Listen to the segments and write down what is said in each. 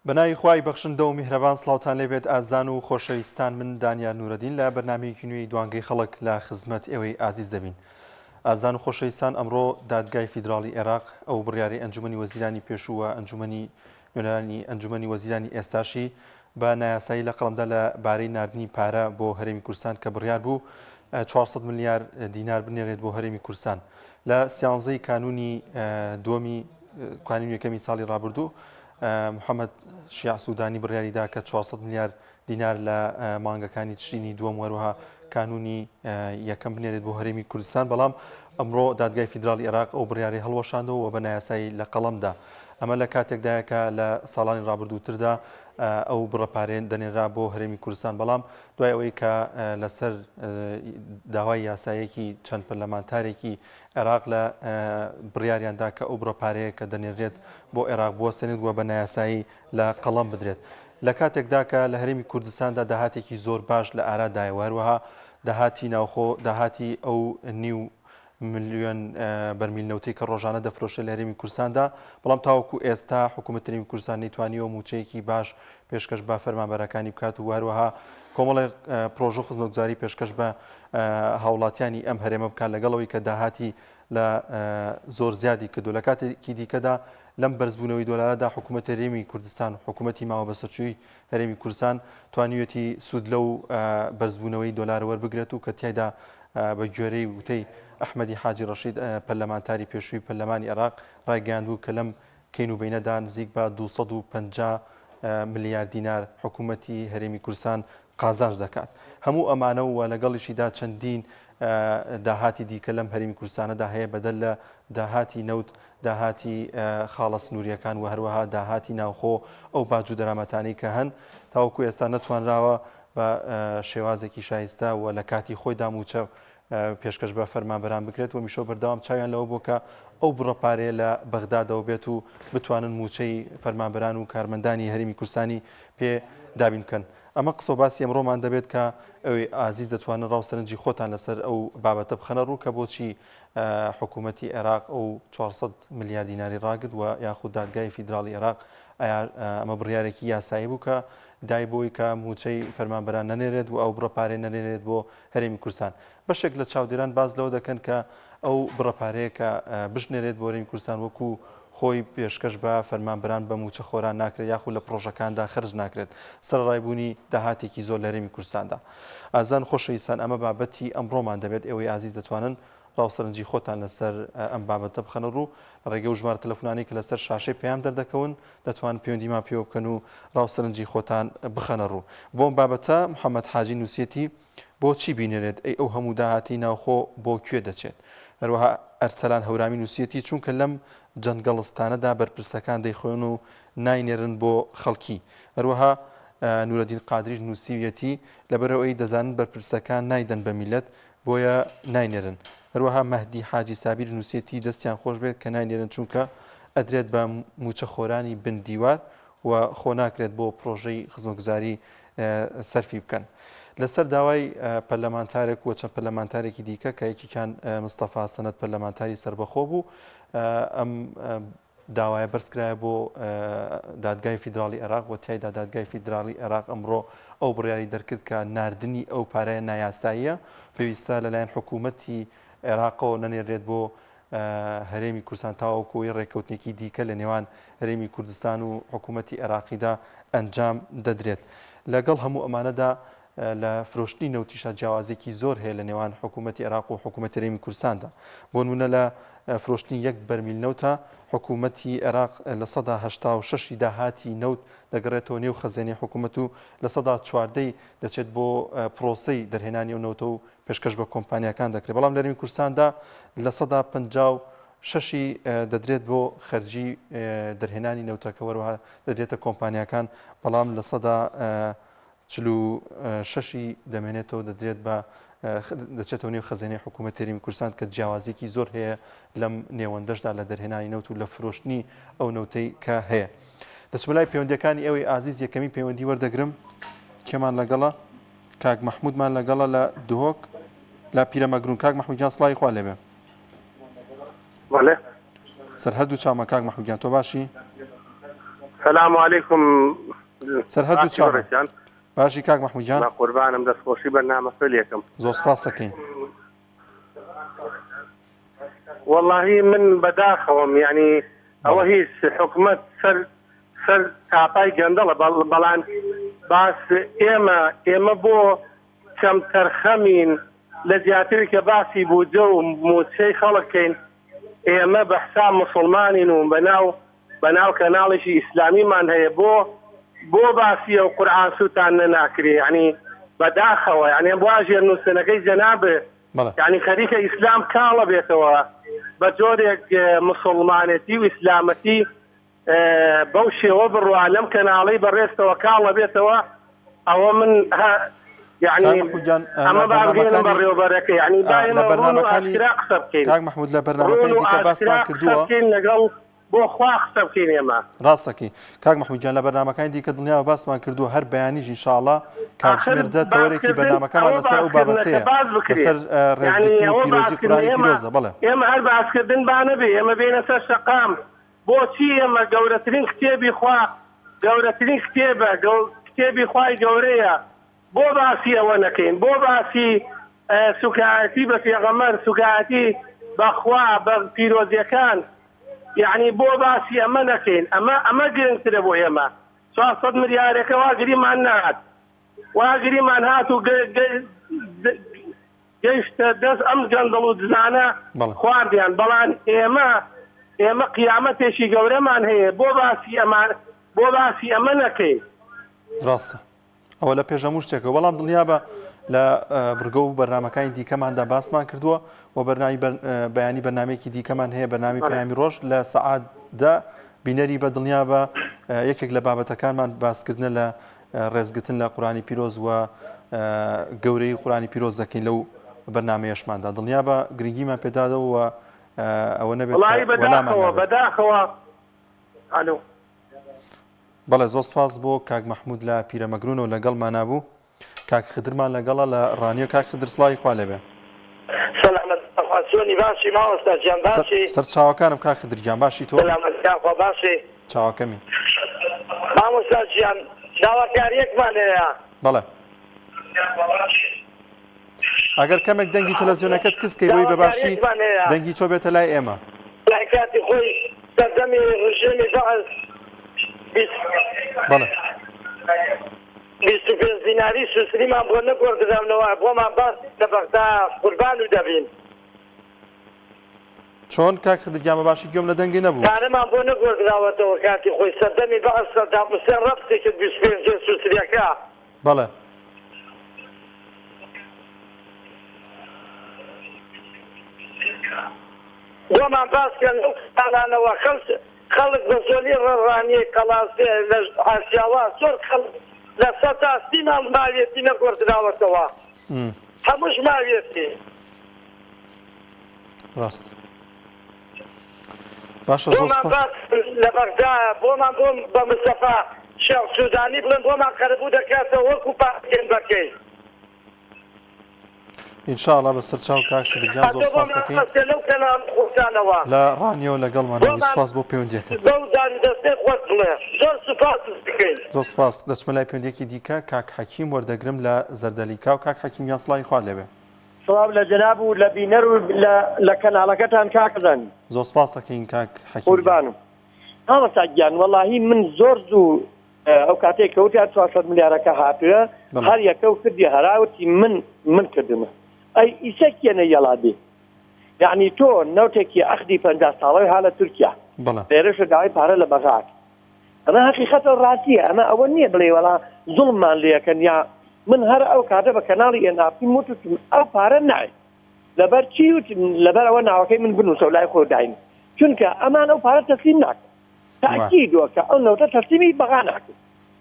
بەناوی خوای بەخشندە و میهرەبان سڵاوتان لێبێت ئازان و خۆشەویستان من دانیار نورەدین لە بەرنامەیەکی نوێی دوانگەی خەڵک لە خزمەت ئێوەی ئازیز دەبین. ئازان و خۆشەویستان ئەمڕۆ دادگای فیدراڵی عێراق ئەو بڕیارەی ئەنجومەنی وەزیرانی پێشوو و ئەنجومەنی نوێنەرانی ئەنجومەنی وەزیرانی ئێستاشی بە نایاسایی لە قەڵەمدا لە بارەی ناردنی پارە بۆ هەرێمی کوردستان کە بڕیار بوو 400 ملیار دینار بنێرێت بۆ هەرێمی کوردستان لە سیانزەی کانونی دووەمی کانونی یەکەمی ساڵی ڕابردوو محەممەد شیاع سوودانی بڕیاریدا کە 400 ملیار دینار لە مانگەکانی تشرینی دووەم و هەروەها کانوونی یەکەم بنێرێت بۆ هەرێمی کوردستان، بەڵام ئەمڕۆ دادگای فیدراڵی عێراق ئەو بڕیارەی هەڵوەشاندەوە و بە نایاسایی لە قەڵەم دا. ئەمە لە کاتێکدایە کە لە ساڵانی ڕابردووتردا ئەو بڕە پارەیە دەنێرا بۆ هەرێمی کوردستان، بەڵام دوای ئەوەی کە لەسەر داوای یاساییەکی چەند پەرلەمانتارێکی عێراق لە بڕیاریان دا کە ئەو بڕە پارەیە کە دەنێرێت بۆ عێراق بوەستێنێت و بە نایاسایی لە قەڵەم بدرێت. لە کاتێکدا کە لە هەرێمی کوردستاندا داهاتێکی زۆر باش لە ئارادایە و هەروەها داهاتی ناوخۆ، داهاتی ئەو نیو ملیۆن بەرمیل نەوتەی کە ڕۆژانە دەفرۆشرێت لە هەرێمی کوردستاندا، بەڵام تاوەکو ئێستا حکوومەت هەرێمی کوردستان نەیتوانیوە مووچەیەکی باش پێشکەش بە فەرمانبەرەکانی بکات و هەروەها کۆمەڵێک پرۆژە و خزمەتگوزاری پێشکەش بە هاوڵاتیانی ئەم هەرێمە بکات لەگەڵ ئەوەی کە داهاتی لە زۆر زیادی کردو لە کاتێکی دیکەدا لەم بەرزبوونەوەی دۆلارەدا حکوومەت هەرێمی کوردستان و حکوومەتی ماوە بەسەرچووی هەرێمی کوردستان توانیویەتی سوود لەو بەرزبوونەوەی دۆلار وەربگرێت و کە تیایدا بە گوێرەی وتەی ئەحمەدی حاجی ڕەشید پەرلەمانتاری پێشووی پەرلەمانی عێراق ڕایگەیاندبوو کە لەم کەین و بەینەدا نزیک بە 250 ملیار دینار حکوومەتی هەرێمی کوردستان قازانج دەکات. هەموو ئەمانە و لەگەڵیشیدا چەندین داهاتی دیکە لەم هەرێمی کوردستانەدا هەیە بەدەر لە داهاتی نەوت، داهاتی خاڵە سنوورییەکان و هەروەها داهاتی ناوخۆ، ئەو باج و دەرامەتانەی کە هەن تاوەکو ئێستا نەتوانراوە بە شێوازێکی شایستە و لە کاتی خۆیدا مووچە پێشکەش بە فەرمانبەران بکرێت و میشۆ بەردەوام چاویان لەوە بووە کە ئەو بڕە پارەیە لە بەغدادەوە بێت و بتوانن مووچەی فەرمانبەران و کارمەندانی هەرێمی کوردستانی پێ دابین بکەن. ئەمە قسە و باسی ئەمڕۆمان دەبێت کە ئەوی ئازیز دەتوانن ڕا و سەرنجی خۆتان لەسەر ئەو بابەتە بخەنە ڕوو کە بۆچی حکوومەتی عێراق ئەو 400 ملیار دیناری ڕاگرت و یاخود دادگای فیدراڵی عێراق ئایا ئەمە بڕیارێکی یاسایی بوو کە دای بۆی کە مووچەی فەرمانبەران نەنێرێت و ئەو بڕە پارەیە نەنێرێت بۆ هەرێمی کوردستان. بەشێک لە چاودێران باس لەوە دەکەن کە ئەو بڕە پارەیە کە بشنێرێت بۆ هەرێمی کوردستان وەکو خۆی پێشکەش بە فەرمانبەران بە مووچەخۆران ناکرێت یاخود لە پڕۆژەکاندا خەرج ناکرێت سەرەڕای بوونی داهاتێکی زۆر لە هەرێمی کوردستاندا. ئازیزان و خۆشەویستان ئەمە بابەتی ئەمڕۆمان دەبێت ئێوەی ئازیز دەتوانن ڕا و سەرنجی خۆتان لەسەر ئەم بابەتە بخەنە ڕوو لە ڕێگەی ئەو ژمارە تەلەفونانەی کە لەسەر شاشەی پەیام دەردەکەون دەتوانن پەیوەندیمان پێوە بکەن و ڕا و سەرنجی خۆتان بخەنە ڕوو بۆ ئەم بابەتە محەممەد حاجی نووسیەتی بۆچی بینێرێت ئەی ئەو هەموو داهاتەی ناوخۆ بۆ کوێ دەچێت؟ هەروەها ئەرسەلان هەورامی نووسیەتی چونکە لەم جەنگەڵستانەدا بەرپرسەکان دەیخۆن و ناینێرن بۆ خەڵکی. هەروەها نورەدین قادریش نووسیویەتی لەبەرئەوەی دەزانن بەرپرسەکان نایدەن بە میللەت بۆیە ناینێرن. هەروەها مەهدی حاجی سابیر نووسیەتی دەستیان خۆش بێت کە ناینێرن چونکە ئەدرێت بە مووچەخۆرانی بن دیوار و خۆ ناکرێت بۆ پڕۆژەی خزمەتگوزاری سەرفی بکەن. لەسەر داوای پەرلەمانتارێک و چەند پەرلەمانتارێکی دیکە کە یەکێکیان مستەفا سەنەد پەرلەمانتاری سەربەخۆ بوو ئەم داوایە بەرزکرایە بۆ دادگای فیدراڵی عێراق و تیایدا دادگای فیدراڵی عێراق ئەمڕۆ ئەو بڕیاری دەرکرد کە ناردنی ئەو پارەیە نایاساییە پێویستە لەلایەن حکوومەتی عێراقەوە نەنێرێت بۆ هەرێمی کوردستان تاوەکو ئەوەی ڕێککەوتنێکی دیکە لە نێوان هەرێمی کوردستان و حکوومەتی عێراقیدا ئەنجام دەدرێت. لەگەڵ هەموو ئەمانەدا لە فرۆشتنی نەوتیشدا جیاوازییەکی زۆر هەیە لە نێوان حکوومەتی عێراق و حکوومەتی هەرێمی کوردستاندا. بۆ نموونە لە فرۆشتنی یەک بەرمیل نەوتە حکوومەتی عێراق 86% ی داهاتی نەوت دەگەڕێتەوە نێو خەزێنەی حکوومەت و 14% ی دەچێت بۆ پرۆسەی دەرهێنانی ئەو نەوتە و پێشکەش بە کۆمپانیاکان دەکرێت، بەڵام لە هەرێمی کوردستاندا 56% ی دەدرێت بۆ خەرجی دەرهێنانی نەوتەکە، وەروەها دەدرێتە کۆمپانیاکان، بەڵام 46% ی دەمێنێتەوە دەدرێت بە دەچێتەوە نێو خەزێنەی حکوومەت هەرێمی کوردستان کە جیاوازییەکی زۆر هەیە لەم نێوەندەشدا لە دەرهێنانی نەوت و لە فرۆشتنی ئەو نەوتەی کە هەیە. دەچمە لای پەیوەندیەکانی ئێوەی ئازیز یەکەمین پەیوەندی وەردەگرم کێمان لەگەڵە؟ کاک مەحمودمان لەگەڵە لە دهۆک لە پیرەمەگرون کاک مەحمود گیان سڵاوی خوا لێبێ. بەڵێ. سەر هەردوو چاومە کاک مەحمود گیان تۆ باشی؟ سلام علیکم سەر هەردوو چاوان باشی کاک مەحمود گیان قوربانم دەستخۆشی بەرنامەکە لێکم زۆر سپاس دەکەین. وەڵاهی من بەداخەوەم یعنی ئەوە هیچ حکومەت سەر سەر تاپای گەندەڵە بەڵام باس ئێمە ئێمە بۆ کەمتەرخەمین لە جیاتری کە باسی بودجە و موچەی خەڵک کەین ئێمە بە حساب موسڵمانین و بەناو بەناو کەناڵێکی ئیسلامیمان هەیە بۆ بۆ باسی ئەو قورئان سوتاندنە ناکرێ یانی بەداخەوە یانی وا ژێر نووسنەکەی جەناب یانی خەریکە ئیسلام کاڵە بێتەوە بە جۆرێک مسلمانێتی و ئیسلامەتی بەو شێوە بڕوا لەم کەناڵەی بەڕێزتەوە کاڵ ئەبێتەوە ئەوە من یعنی ئەمە بابگەێنم بەڕێوەبەرەکە یعنی با لە بەرنامەکانی قسە بکەین کاک محمود لە بەرنامەکانی دیکە باسمان کردووە لەگەڵ بۆ خوا قسە بکەین ئێمە ڕاستەکەی کاک محمود گیان لە بەرنامەکانی دیکە دڵنیاوە باسمان کردووە هەر بەیانیش ئینشاءاللە کاتژمێر دە تەوەرێکی بەرنامەکەمان لەسەر ئەو بابەتەیە لەسەر ڕێزگرتن و پیرۆزی قورئانی پیرۆزە بەڵێ ئێمە هەر باسکردن با نەبێ ئێمە بێینە سەر شەقام بۆچی ئێمە گەورەترین کتێبی خوا گەورەترین کتێبە کتێبی خوای گەورەیە بۆ باسی ئەوە نەکەین بۆ باسی سوکایەتی بە پێغەمبەر سوکایەتی بە خوا بە پیرۆزیەکان یعنی بۆ باسی ئەمە نەکەین ئەمە ئەمە گرنگترە بۆ ئێمە 400 ملیارەکە وا گریمان نەهات وا گریمان هات و گەیشتە دەست ئەم گەندەڵ و دزانە خواردیان بەڵام ئێمە ئێمە قیامەتێکی گەورەمان هەیە بۆ باسی ئەمان بۆ باسی ئەمە نەکەین. ڕاستە ئەوە لە پێش هەموو شتێکەوە بەڵام دڵنیابە لە بڕگە و بەرنمەکانی دیکەماندا باسمان کردووە و بەرنامی بەیانی بەرنمێکی دیکەمان هەیە بەرنامی پەیامی ڕۆژ لە سەعات دە بینەری بە دڵنیابە یەکێک لە بابەتەکانمان باسکردنە لە ڕێزگرتن لە قورئانی پیرۆز و گەورەی قورئانی پیرۆز دەکەین لەو بەرنامەیەشماندا دڵنیابە گرنگیمان پێدادەوە و ئەوە نەبێت وەڵی بەداخەوە بەداخەوە ئەلو بەڵێ زۆر سپاس بۆ کاک مەحمود لە پیرەمەگرونەوە لەگەڵمانا بوو کاک خدرمان لەگەڵە لە ڕانیە کاک خدر سڵاوی خوا لێبێ. سەلامەت بەخوا چۆنی باشی مامۆستا گیان باشی. سەرچاوەکانم کاک خدر گیان باشی تۆ؟ سەلامەت یاخوا باشی. چاوەکەمی. مامۆستا گیان داواکاریەکمان هەیە. بەڵێ. ئەگەر کەمێک دەنگی تەلەڤزیۆنەکەت کز کەی بۆی بەباشی دەنگی تۆ بێتە لای ئێمە. لای کاتی خۆی سەردەمی ڕژێمی بەعس بەڵێ. 25 دیناری سوسریمان بۆ نەگۆڕدراونەوە بۆمان باس لە بەغدا قوربان و دەبین. چۆن کاک خدر گیان بە باشی گوێم لە دەنگی نەبوو. پارەمان بۆ نەگۆڕدراوەتەوە کاتی خۆی سەردەمی بەعس سەدام حوسێن ڕەفزی کرد 25 سوسریەکە. بەڵێ. بۆمان باس کەن لەو کەناڵانەوە خەڵک خەڵک بە زۆری ڕانیەی قەڵادزێ لە ئاسیاوا زۆر خەڵک لە سەتا سی ماڵ ماویەتی نەگۆڕدراوەتەوە هەمووش ماویەتی. ڕاست باشە زۆر بۆمان سپاس. باس لە بەغدا بۆمان بۆ بە مستەفا شێخ سودانی بڵێن بۆمان قەرەبوو دەکاتەوە وەکو پارێزگەکەی. ان شاء اللە بەسەر چاو کاک خدر گیان زۆر ئەتۆ سپاس بۆمان دەکەین بەسێ لەو کەناڵ خۆتانەوە لە ڕانیەوە لەگەڵمان هەبووی بۆمان سپاس بۆ پەیوەندیەکەت. بەو دار و دەستەی خۆت بڵێ زۆر سوپاست دەکەین. زۆر سپاس دەچمە لای پەیوەندیەکی دیکە کاک حەکیم وەردەگرم لە زەردەلیکاو کاک حەکیم گیان سڵاوی خوات لێبێ. سڵاو لە جەناب و لە بینەر و لە لە کەناڵەکەتان کاک زانی. زۆر سپاس دەکەین کاک حەکیم گیان. قوربانم مامۆستا گیان وەڵاهی من زۆر زوو ئەو کاتەی کە وتیان 400 ملیارەکە هاتووە هەر یەکە و کردی هەرا وتی من من کردمە ئەی ئیسە کێنە یەڵا بێ یعنی تۆ نەوتێکی عەقدی 50 ساڵەی ها لە تورکیا لێرەشە داوای پارە لە بەغاک ئەمە هەقیقەتە و ڕاستیە ئەمە ئەوە نییە بڵێ وەڵا زوڵممان لێەکەن یا من هەر ئەو کاتە بە کەناڵی ئێن ئاڕ تی وتم ئەو پارە نایە لەبەر چی وتم لەبەر ئەوە ناوەکەی من بنووسە و لای خۆ داین چونکە ئەمان ئەو پارە تەسلیم ناکەن تاکیدوە کە ئەو نەوتە تەسلیمی بەغا ناکەین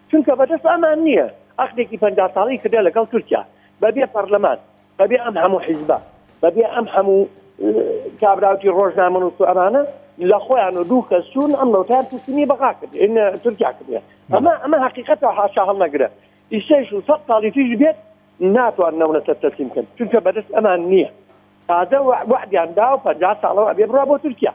چونکە بەدەست ئەمان نییە عەقدێکی 50 ساڵی کردە لەگەڵ تورکیا بەبێ پەرلەمان بەبێ ئەم هەموو حیزبە بەبێ ئەم هەموو کابراوتی ڕۆژنامەنووس و ئەمانە لە خۆیان و دوو کەس چوون ئەم نەوتیان تەسلیمی بەغا کرد تورکیا کردە ئەمە ئەمە حقیقەتە حاشا هەڵنەگرە ئیسەیش و سەد ساڵی تیش بێت ناتوان نەونەتە تەسلیم کەن چونکە بەدەست ئەمان نییە تازە وەعدیان دا و 50 ساڵەوە ئەبێ بڕوا بۆ تورکیا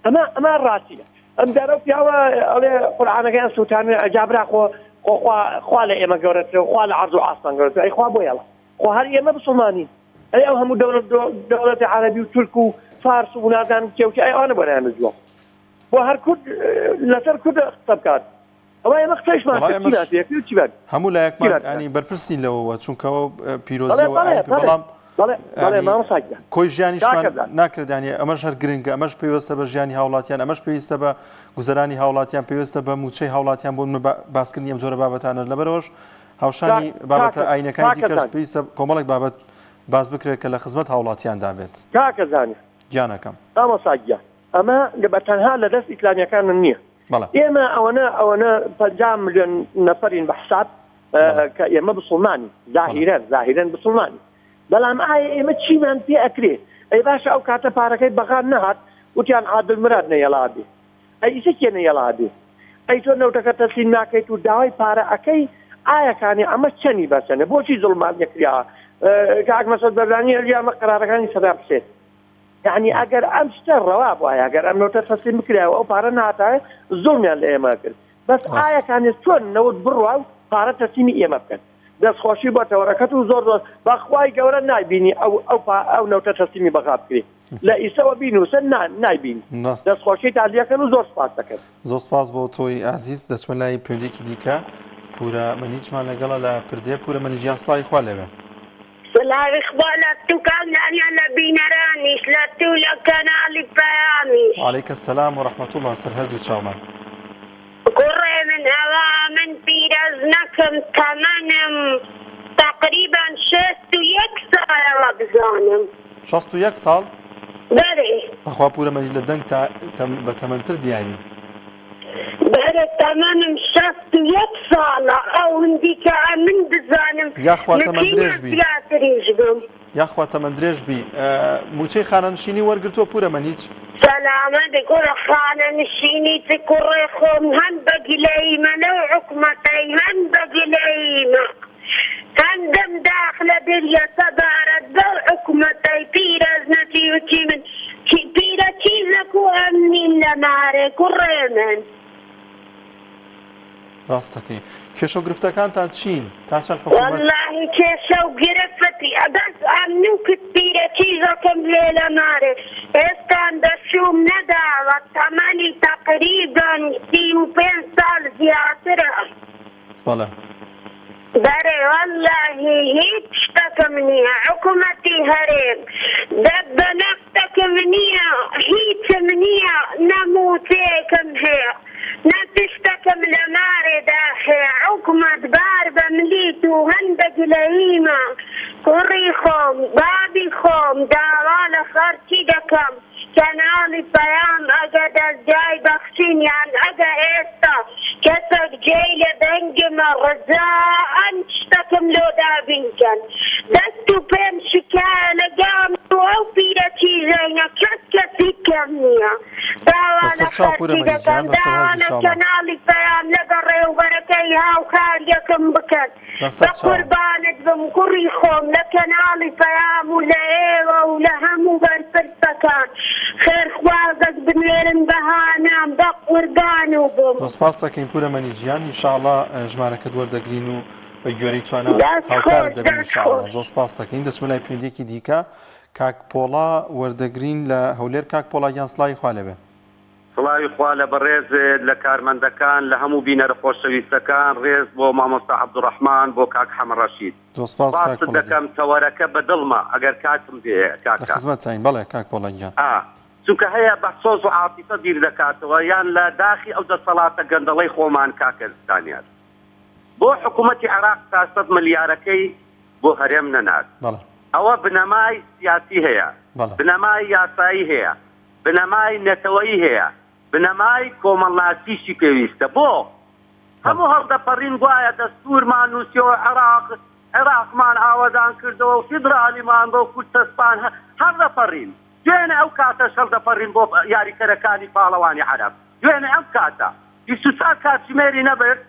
ئەمە ئەمە ڕاستیە. ئەم جارە و پیاوە ئەڵێ قورعانەکەیان سووتانوێ ئەجا برا خۆ خۆ خوا خوا لە ئێمە گەورەترە و خوا لە عەرز و ئاسمان گەورەترە ئەی خوا بۆ یاڵا خۆ هەر ئێمە بسڵمانین ئەی ئەو هەموو دەوڵەت دەوڵەتی عەرەبی و تورک و فارس و نازانم کێ و کێ ئەی ئەوانە بۆ نایانمردووە بۆ هەر کورد لەسەر کورد قسە بکات ئەوە ئێمە قسەیشمان وەڵا کرد ئێمەش چیمان پێ کرد چیمان هەموو لایەکمان چیمان کرد ینی بەرپرسین لەوەوە چونکەەوە بەڵێ پیرۆزیەوە بەڵێ ئاین بەڵێ بەڵام بەڵێ بەڵێ ینی مامۆستا گیان کۆی ژیانیشمان کاکە زان ناکرێت ینی ئەمەش هەر گرنگە ئەمەش پێویستە بە ژیانی هاوڵاتیان ئەمەش پێویستە بە گوزەرانی هاوڵاتیان پێویستە بە موچەی هاوڵاتیان بۆ من باسکردنی ئەم جۆرە بابەتانە لەبەرەوەش هاوشانی بابەتە کاکە ئاینەکانی کاکە دیکەش زان پێویستە کۆمەڵێک بابەت باس بکرێت کە لە خزمەت هاوڵاتیاندا بێت. کاکە زانیار. گیانەکەم. مامۆستا گیان ئەمە بە تەنها لە دەست ئیسلامیەکان نییە بەڵێ. ئێمە ئەوەنە ئەوەنە 50 ملیۆن نەفەرین بە حساب بەڵێ. کە ئێمە بسڵمانین بەڵێ. زاهیرەن زاهیرەن بسڵمانین بەڵام ئایا ئێمە چیمان پێ ئەکرێ ئەی باشە ئەو کاتە پارەکەی بەغا نەهات وتیان عادل مراد نەیەڵا بێ ئەی ئیسە کێ نەیەڵا بێ ئەی تۆ نەوتەکە تەسلیم ناکەیت و داوای پارە ئەکەی ئایا کانی ئەمە چەنی بەسەنە بۆچی زوڵمان لێکرا کاک مەسعود بەرزانی هەر ئەمە قەرارەکانی سەدام حسێن یعنی ئەگەر ئەم شتە ڕەوا بوایە ئەگەر ئەم نەوتە تەسلیم بکرایە و ئەو پارە ناتایە زوڵمیان لە ئێمە کرد بەس ئایا کانێ چۆن نەوت بڕوا و پارە تەسلیمی ئێمە بکەن دەستخۆشی بۆ تەوەرەکەت و زۆر زۆر بەخوای گەورە نایبینی ئەو ئەو ئەو نەوتە تەسلیمی بەغا بکرێ لە ئیسەوە بینوسە نا نایبینی ڕاست. دەستخۆشیتان لێکەن و زۆر سپاس دەکەن. زۆر سپاس بۆ تۆی ئازیز دەچمە لای پەیوەندیەکی دیکە پورە مەنیجمان لەگەڵە لە پردێ پورە مەنیج گیان سڵاوی خوا لێبێ. سڵاوی خوا لە تو کاک دانیال لە بینەرانیش لە تو لە کەناڵی پەیامیش. وعلیک السلام و رحمە اللە سەر هەردوو چاومان. کوڕێ من ئەوە من پیرەژنەکم تەمەنم تەقریبەن 61 ساڵە وەبزانم. 61 ساڵ؟ بەرێ. بەخوا پورە مەجید لە دەنگ تا بە تەمەنتر دیاری. بەرێ تەمەنم 61 ساڵە ئەوندی کە ئەمن بزانم یاخوا تەمەن مکینە درێژ بی. زیاتریش بم. یاخوا تەمەن درێژ بی موچەی خانەنشینی وەرگرتووە پورە مەنیج؟ سەلامەت کوڕە خانەنشینی چ کوڕێ خۆم هەم بە گلەییمە لەو حکومەتەی هەم بە گلەییمە هەندم داخ لە دلیە سەبارەت بەو حکومەتەی پیرەژنە چی و چی من چی پیرە چیزەک و ئەمنین لە مارێ کوڕێ من. ڕاست دەکەی. کێشەو گرفتەکانتان چین؟ تا چەند حکومەت. وەڵاهی کێشەو گرفت بەس ئەمنو کت پیرە چیزەکم لێ لە مارێ ئێستان بە شوم نەداوە تەمەنی تەقریبەن 35 ساڵ زیاترە. بەڵێ. بەرێ وەڵاهی هیچ شتەکم نیە حکومەتی هەرێم دەبە نەفتەکم نیە هیچم نیە نە موچەیەکم هەیە نە تشتەکم لە مارێدا هەیە حکومەت بار بە ملیت و هەندە گلەییمە کوڕی خۆم بابی خۆم داوا لە خەرکی دەکەم کەناڵی پەیام ئەگە دەزگای بەخشین یان ئەگە ئێستا کەسەک جێی لە دەنگمە ڕجائەن شتەکم لۆ دابین کەن دەست و پێم شکایە لە گام و ئەو پیرە چیژەینە کەس کەسی کەم نیە داوا بەسەر لە چاو پورە خەرکی مەنیج دەکەم گیان بەسەر داوا هەردوو لە چاومان. کەناڵی پەیام لە بەڕێوبەرەکەی هاوکاریەکم بکەن بەسەر بە چاوم. قوربانت بم کوڕی خۆم لە کەناڵی پەیام و لە ئێوە و لە هەموو بەرپرسەکان خێرخوازەک بنێرن بە هانام بە قوربانو بم. زۆر سپاست دەکەین پورە مەنیج گیان ان شاء اللە ژمارەکەت وەردەگرین و بە گوێرەی توانا دەست هاوکارت خۆش دەبین ان دەست شاء اللە خۆش. زۆر سپاست دەکەین دەچمە لای پەیوەندیەکی دیکە کاک پۆڵا وەردەگرین لە هەولێر کاک پۆڵا گیان سڵاوی خوا لێبێ. سڵاوی خوا لە بەڕێزت، لە کارمەندەکان، لە هەموو بینەرە خۆشەویستەکان، ڕێز بۆ مامۆستا عەبدوڕەحمان، بۆ کاک حەمە ڕەشید. زۆر سپاس کاک سپاست پۆڵا گیان. دەکەم، تەوەرەکە بە دڵمە، ئەگەر کاتم بێ لە کاکە. خزمەتتاین، بەڵێ کاک پۆڵا گیان. ئا، چونکە هەیە بە سۆز و عاتیفە بیر دەکاتەوە، یان لە داخی ئەو دەسەڵاتە گەندەڵەی خۆمان کاکە زانیار. بۆ حکوومەتی عێراق 400 ملیارەکەی بۆ هەرێم نەنارد؟ بەڵێ. ئەوە بنەمای سیاسی هەیە، بەڵێ. بنەمای یاسایی هەیە، بنەمای نەتەوەیی هەیە، بنەمای کۆمەڵناسیشی پێویستە. بۆ هەموو هەڵدەپەڕین گوایە دەستوورمان نووسیەوە عێراق، عێراقمان ئاوەدان کردەوە و فیدرالیمان بۆ کورد چەسپان، هەڵدەپەڕین. دوێنێ ئەو کاتەش هەڵدەپەڕین بۆ یاریکەرەکانی پاڵەوانی عەرەب. دوێنێ ئەم کاتە 24 کاتژمێری نەبرد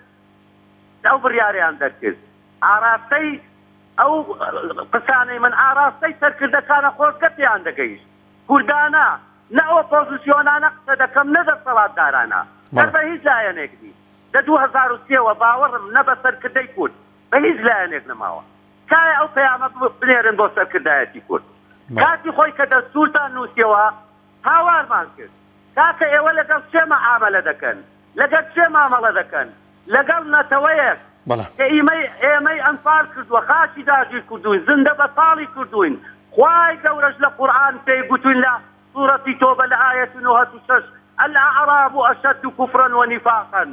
ئەو بڕیارەیان دەرکرد. ئاراستەی ئەو قسانەی من ئاراستەی سەرکردەکانە خۆزگە پێیان دەگەیشت. کوردانە. نە ئۆپۆزسیۆنانە قسە دەکەم نە دەسەڵاتدارانە سەر بە هیچ لایەنێک نیم. لە 2003 وە باوەڕم نە بە سەرکردەی کورد بە هیچ لایەنێک نەماوە. تکایە ئەو پەیامە بنێرن بۆ سەرکردایەتی کورد. کاتی خۆی کە دەستوورتان نووسیەوە هاوارمان کرد کاکە ئێوە لەگەڵ کێ مەعامەلە دەکەن؟ لەگەر کێ مامەڵە دەکەن؟ لەگەڵ نەتەوەیەک کە ئیمەی ئێمەی ئەنفال کردووە، خاکی داگیر کردووین، زیندە بەتاڵی کردووین، خوای گەورەش لە قورئان پێی گوتووین لە سورەتی تۆبە لە ئایەتی 96 الاعراب اشد کفرا و نفاقا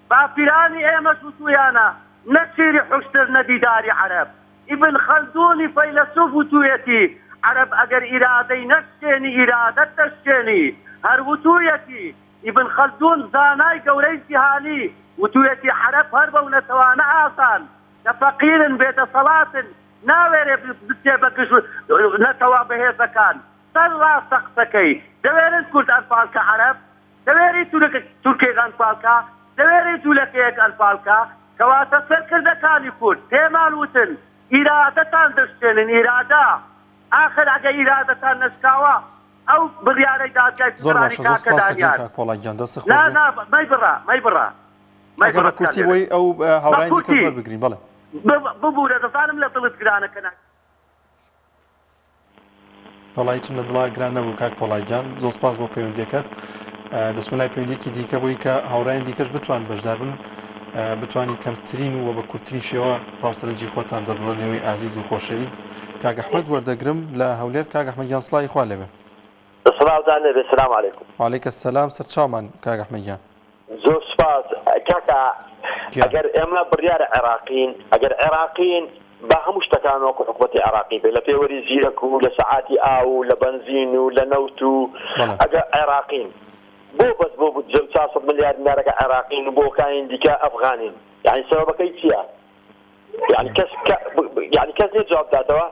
باپیرانی ئێمەش وتوویانە نە شیری حوشتر نە دیداری عەرەب ئیبن خەلدونی فەیلەسوف وتوویەتی عەرەب ئەگەر ئیرادەی نەشکێنی ئیرادەت دەشکێنی هەر وتوویەتی ئیبن خەلدون زانای گەورەی جیهانی وتویەتی عەرەب هەر بەو نەتەوانە ئازان کە فەقیرن بێ دەسەڵاتن ناوێرێ بچێ بە گژ نەتەوە بەهێزەکان سەر ڕاستە قسەکەی دەوێرن کورد ئەنفال کە عەرەب دەوێری تورک تورکێک ئەنفال کا دەوێری جولەکەیەک ئەنفال کا کەواتە سەرکردەکانی کورد پێمان وتن ئیرادەتان دەشکێنن ئیرادە ئاخر ئەگە ئیرادەتان نەشکاوە ئەو بڕیارەی دادگای زۆر فیدراڵی باشە زۆر کاکە سپاس ئەکەین دانیار کاک پۆڵا گیان دەستت خۆش نا بێ نا مەیبڕە مەیبڕە ئەگەر مەیبڕە بە کورتی تکات بۆی لێدەکەم ئەو بە هاوڕایان دیکەش کورتی وەربگرین بەڵێ ببورە دەزانم لە دڵت گرانە کە نا وەڵا هیچم لە دڵا گران نەبوو کاک پۆڵا گیان زۆر سپاس بۆ پەیوەندیەکەت دەچمە لای پەیوەندیەکی دیکە بۆی کە هاوڕایان دیکەش بتوان بەشدار بن بتوانین کەمترین و بە کورتترین شێوە ڕاوسەرنجی خۆتان دەربڕنەوەی ئازیز و خۆشەویست کاک ئەحمەد وەردەگرم لە هەولێر کاک ئەحمەد گیان سڵاوی خوا لێبێ. سڵاوتان لێبێ سلام علیکم. وعلیک السلام سەرچاومان کاک ئەحمەد گیان. زۆر سوپاس کاکە گیان. ئەگەر ئێمە بڕیارە عێراقین ئەگەر عێراقین با هەموو شتەکان وەکو حکومەتی عێراقی بێ لە پێوەری زیرەک و لە سەعاتی ئاو و لە بەنزین و لە نەوت و بەڵێ. ئەگەر عێراقین بۆ بەس بۆ بودجە و 400 ملیار دینارەکە عێراقین و بۆ کانی دیکە ئەفغانین یانی سەبەبەکەی چییە یانی کەس یانی کەس نیە جواب بداتەوە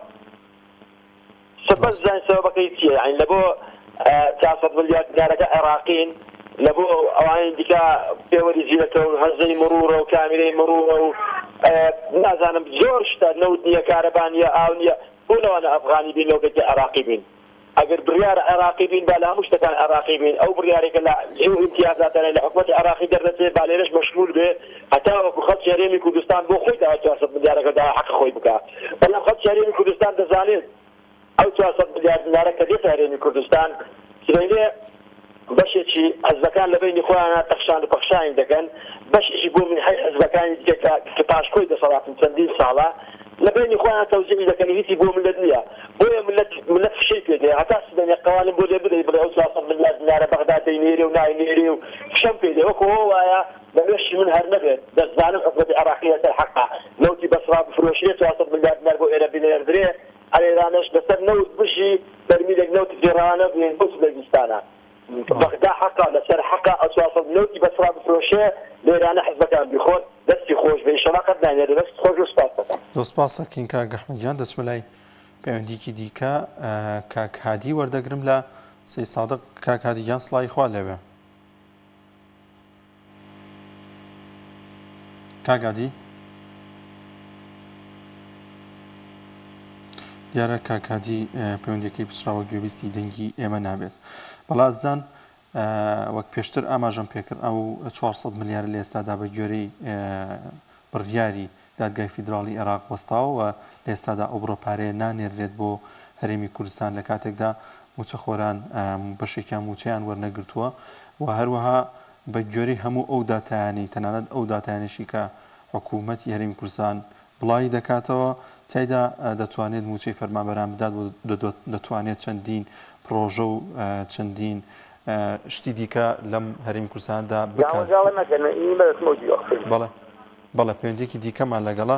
سە بەس بزانین سەبەبەکەی چیە یانی لەبۆ 400 ملیار دینارەکە عێراقین لەبۆ ئەوانی دیکە پێوەری زیرەکە و هەزەی مڕوڕە و کامیرەی مڕوڕە و نازانم زۆر شتە نەوت نییە کارەبا نییە ئاو نییە بۆ لەوانە ئەفغانی بین لەوکەی عێراقی بین ئەگەر بڕیارە عێراقی بین با لە هەموو شتەکان عێراقی بین، ئەو بڕیارەی کە لە ئەو ئیمتیازاتانەی لە حکومەتی عێراقی دەردەچێ با لێرەش مەشموول بێ هەتاوەکو خەڵکی هەرێمی کوردستان بۆ خۆی داوای 400 ملیارەکە داوای حەقی خۆی بکا بەڵام خەڵکی هەرێمی کوردستان دەزانێت ئەو 400 ملیار دینارە کە دێتە هەرێمی کوردستان سبەینێ بەشێکی حزبەکان لە بەینی خۆیانا تەخشان و پەخشانی دەکەن، بەشێکی بۆ مینحەی حزبەکانی دیکە کە کە پاشکۆی دەسەڵاتن چەندین ساڵە لە بەینی خۆیان تەوزیعی دەکەن و هیچی بۆ مللەت نییە، بۆیە مللەت مللەت فشەی پێ دێ هەتا سبەینێ قەوانم بۆ لێ بدەی بڵێ ئەو 400 ملیار دینارە بەغدا دەینێرێ و ناینێرێ و فشەم پێ دێ وەکو ئەوە وایە لە مێشکی من هەر نەبێت دەشزانم حکومەتی عێراقی لەسەر حەقە نەوتی بەسڕا بفرۆشرێ 400 ملیار دینار بۆ ئێرە بنێردرێ ئەرێرانەش لەسەر نەوت بژی بەرمیلێک نەوت گێڕانە بێن بۆ زستانە بەغدا حەقە لەسەر حەقە ئەو 400 نەوتی بەسڕا بفرۆشێ لێرانە حزبەکان بیخۆن دەستی خۆش بێ ئیشەڵا قەت نانێرێ دەست خۆش و سوپاس دەکەم. زۆر سپاس ئەکەین کاک ئەحمەد گیان دەچمە لای پەیوەندیکی دیکە کاک هادی وەردەگرم لە سەی سادق کاک هادی گیان سڵاوی خوا لێبێ. کاک هادی دیارە کاک هادی پەیوەندیەکەی پچڕاوە گوێبیستی دەنگی ئێمە نابێت بەڵازان وەک پێشتر ئاماژەم پێکرد ئەو 400 ملیار لە ئێستادا بە گوێرەی بڕیاری دادگای فیدراڵی عێراق وەستاوە و لە ئێستادا ئەو بڕە پارەیە نانێررێت بۆ هەرێمی کوردستان لە کاتێکدا مووچەخۆران بەشێکیان مووچەیان وەرنەگرتووە و هەروەها بە گوێرەی هەموو ئەو داتایانەی تەنانەت ئەو داتایانەشی کە حکوومەتی هەرێمی کوردستان بڵاوی دەکاتەوە تیایدا دەتوانێت مووچەی فەرمانبەران بدات و دەتوانێت چەندین پڕۆژە و چەندین شتی دیکە لەم هەرێمی کوردستاندا بکات. بەڵێ. بەڵێ پەیوەندیەکی دیکەمان لەگەڵە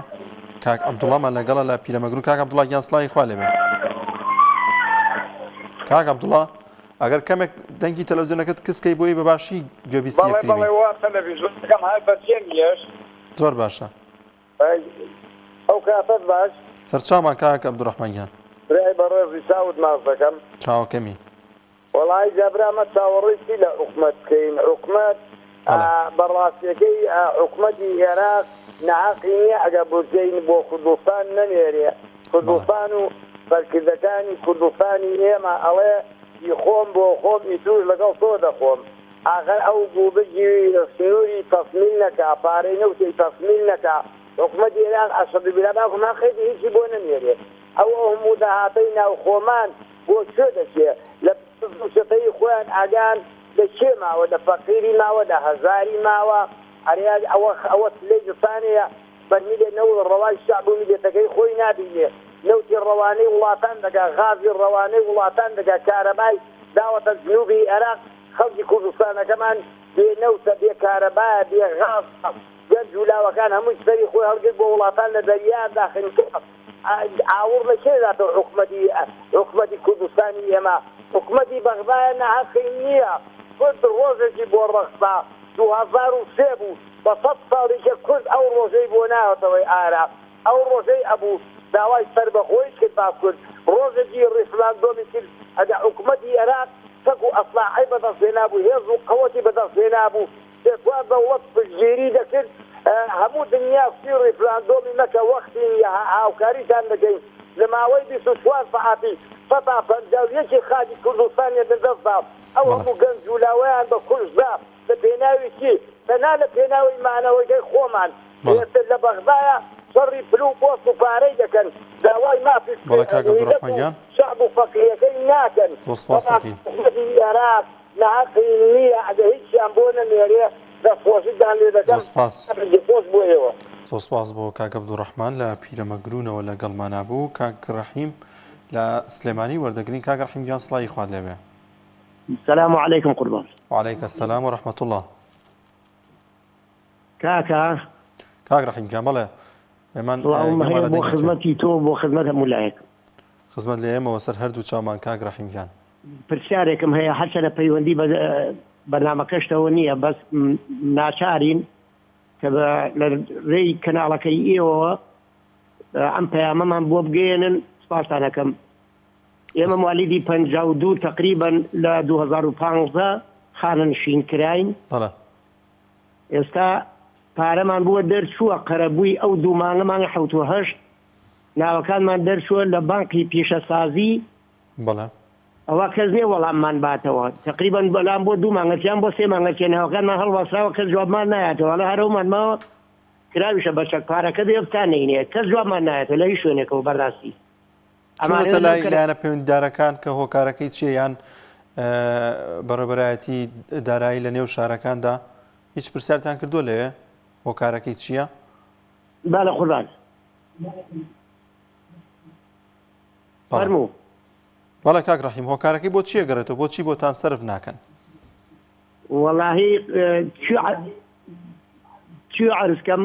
کاک عەبدوڵامان لەگەڵە لە پیرەمەگرون کاک عەبدوڵا گیان سڵاوی خوا لێبێ کاک عەبدوڵا ئەگەر کەمێک دەنگی تەلەڤزیۆنەکەت کسکەی بۆی بە باشی گوێبیستی بەڵێ یەکتری بەڵێ بین وا تەلەڤیزیۆنەکەم هەر بەجێ نییەش زۆر باشە ئەی ئەو کاتەت باش. سەرچاومان کاک عەبدولڕەحمان گیان. برای بەڕێزی چاوت ماچ دەکەم. چاوەکەمی. وەڵایی جا برا مە چاوەڕێی چی لە حکومەت بکەین حکومەت بە ڕاستیەکەی حکومەتی ئێراق ناهەقی نیە ئەگەر بودجەی بۆ کوردستان نەنێرێ کوردستان و سەرکردەکانی کوردستانی ئێمە ئەڵێ. ی خۆم بۆ خۆم ئیتوش لەگەڵ تۆ دەخۆم ئاخر ئەو گوبگی سنوری تەسمیل نەکا پارەی نەوتەی تەسمیل نەکا حکومەتی ئێراق ئەشەدو بیلا باوکم هەقێتی هیچی بۆ نەنێرێ ئەو ئەو هەموو داهاتەی ناوخۆمان بۆ کوێ دەچێ لە دز و چەتەی خۆیان ئاگایان لە کێ ماوە لە فەقیری ماوە لە هەژاری ماوە ئەرێ ئەوە ئەوە سلەی دسانەیە بەرمیلێ نەوت ڕەوای شەعب و میللەتەکەی خۆی نابینێ، نەوتی ڕەوانەی وڵاتان دەکا، غازی ڕەوانەی وڵاتان دەکا، کارەبای داوەتە جنوبی ئێراق، خەڵکی کوردستانەکەمان بێ نەوتە، بێ کارەبایە، بێ غازە، گەنج و لاوەکان هەمووی سەری خۆی هەڵگرت بۆ وڵاتان لە دەریایان داخنکا، ئاوڕ لە کێ دەداتەوە حکومەتی حکومەتی کوردستانی ئێمە، حکومەتی بەغدایە ناهەقی نییە، کورد ڕۆژێکی بۆ ڕەخسا. 2003 بوو بە سەد ساڵی کە کورد ئەو ڕۆژەی بۆ نایەتەوەی ئارا ئەو ڕۆژەی ئەبوو داوای سەربەخۆیی کرد با کورد ڕۆژێکی ڕیفراندۆمی کرد ئەگە حکومەتی ئێراق چەک و ئەسلاحەی بەدەست هێنابوو هێز و قەوەتی بەدەست هێنابوو سێ چوار دەوڵەت پشتگیری دەکرد هەموو دنیا کوتی ڕیفراندۆمی مەکە وەختی نیە هاوکاریتان دەکەین لە ماوەی 24 سەعاتی سەتا 51 ی خاکی کوردستانیان لەدەست دا ئەو هەموو گەنج و لاوەیان بە کوشت دا لە پێناوی چی؟ تەنها لە پێناوی مانەوەکەی خۆمان. ئێستا لە بەغدایە شەڕی پلو و پۆست و پارەی دەکەن، داوای مافی میللەت و شەعب و فەقیرەکەی ناکەن. بەڵام حکومەتی ئێراق ناهەقی نییە ئەگەر هیچیان بۆ نەنێرێ دەستخۆشیتان لێ دەکەم. کاتێکی خۆش بۆ ئێوە. زۆر سپاس بۆ کاک عەبدولڕەحمان لە پیرەمەگرونەوە لەگەڵمانا بوو. کاک ڕەحیم لە سلێمانی وەردەگرین. کاک ڕەحیم گیان سڵاوی خوات لێبێ. سلام علیکم قوربان. وعلیک السلام و رحمة اللە. کاکە. کاک ڕەحیم گیان بەڵێ ئێمان سڵاوم گوێمان هەیە لە بۆ دەنگی تۆیە. خزمەتی تۆ و بۆ خزمەت هەموو لایەک. خزمەت لە ئێمەوە سەر هەردوو چاومان کاک ڕەحیم گیان. پرسیارێکم هەیە هەرچەنە پەیوەندی بە بەرنامەکەشتەوە نییە بەس ناچارین کە بە لە رێی کەناڵەکەی ئێوەوە ئەم پەیامەمان بۆ بگەیەنن سپاستان ئەکەم. ئێمە موالیدی 52 تەقریبەن لە 2015 خانەنشین کراین. بەڵێ. ئێستا پارەمان بووە دەرچووە قەرەبووی ئەو دوو مانگە مانگی حەوت و هەشت ناوەکانمان دەرچووە لە بانقی پیشەسازی. بەڵێ. ئەوە کەس نیە وەڵاممان باتەوە تەقریبەن بەلام بۆ دوو مانگە چیان بۆ سێ مانگە چیە ناوەکانمان هەڵواسراوە کەس جوابمان نایاتەوە ئەڵێ هەرەومان ماوە کراویشە بە چەک پارەکە بێ تا نەینێ کەس جوابمان نایەتەوە لە هیچ شوێنێکەوە بەراستی چوونەتە لای لایەنە پەیوەندیدارەکان کە هۆکارەکەی چییە یان بەڕێوەبەرایەتی دارایی لە نێو شارەکاندا هیچ پرسیارتان کردووە لەوێ هۆکارەکەی چییە؟ بالە قوربان فەرموو بەڵێ کاک ڕەحیم هۆکارەکەی بۆ چییە گەڕێتەوە بۆچی بۆتان سەرف ناکەن؟ وەڵاهی چی عەرز کەم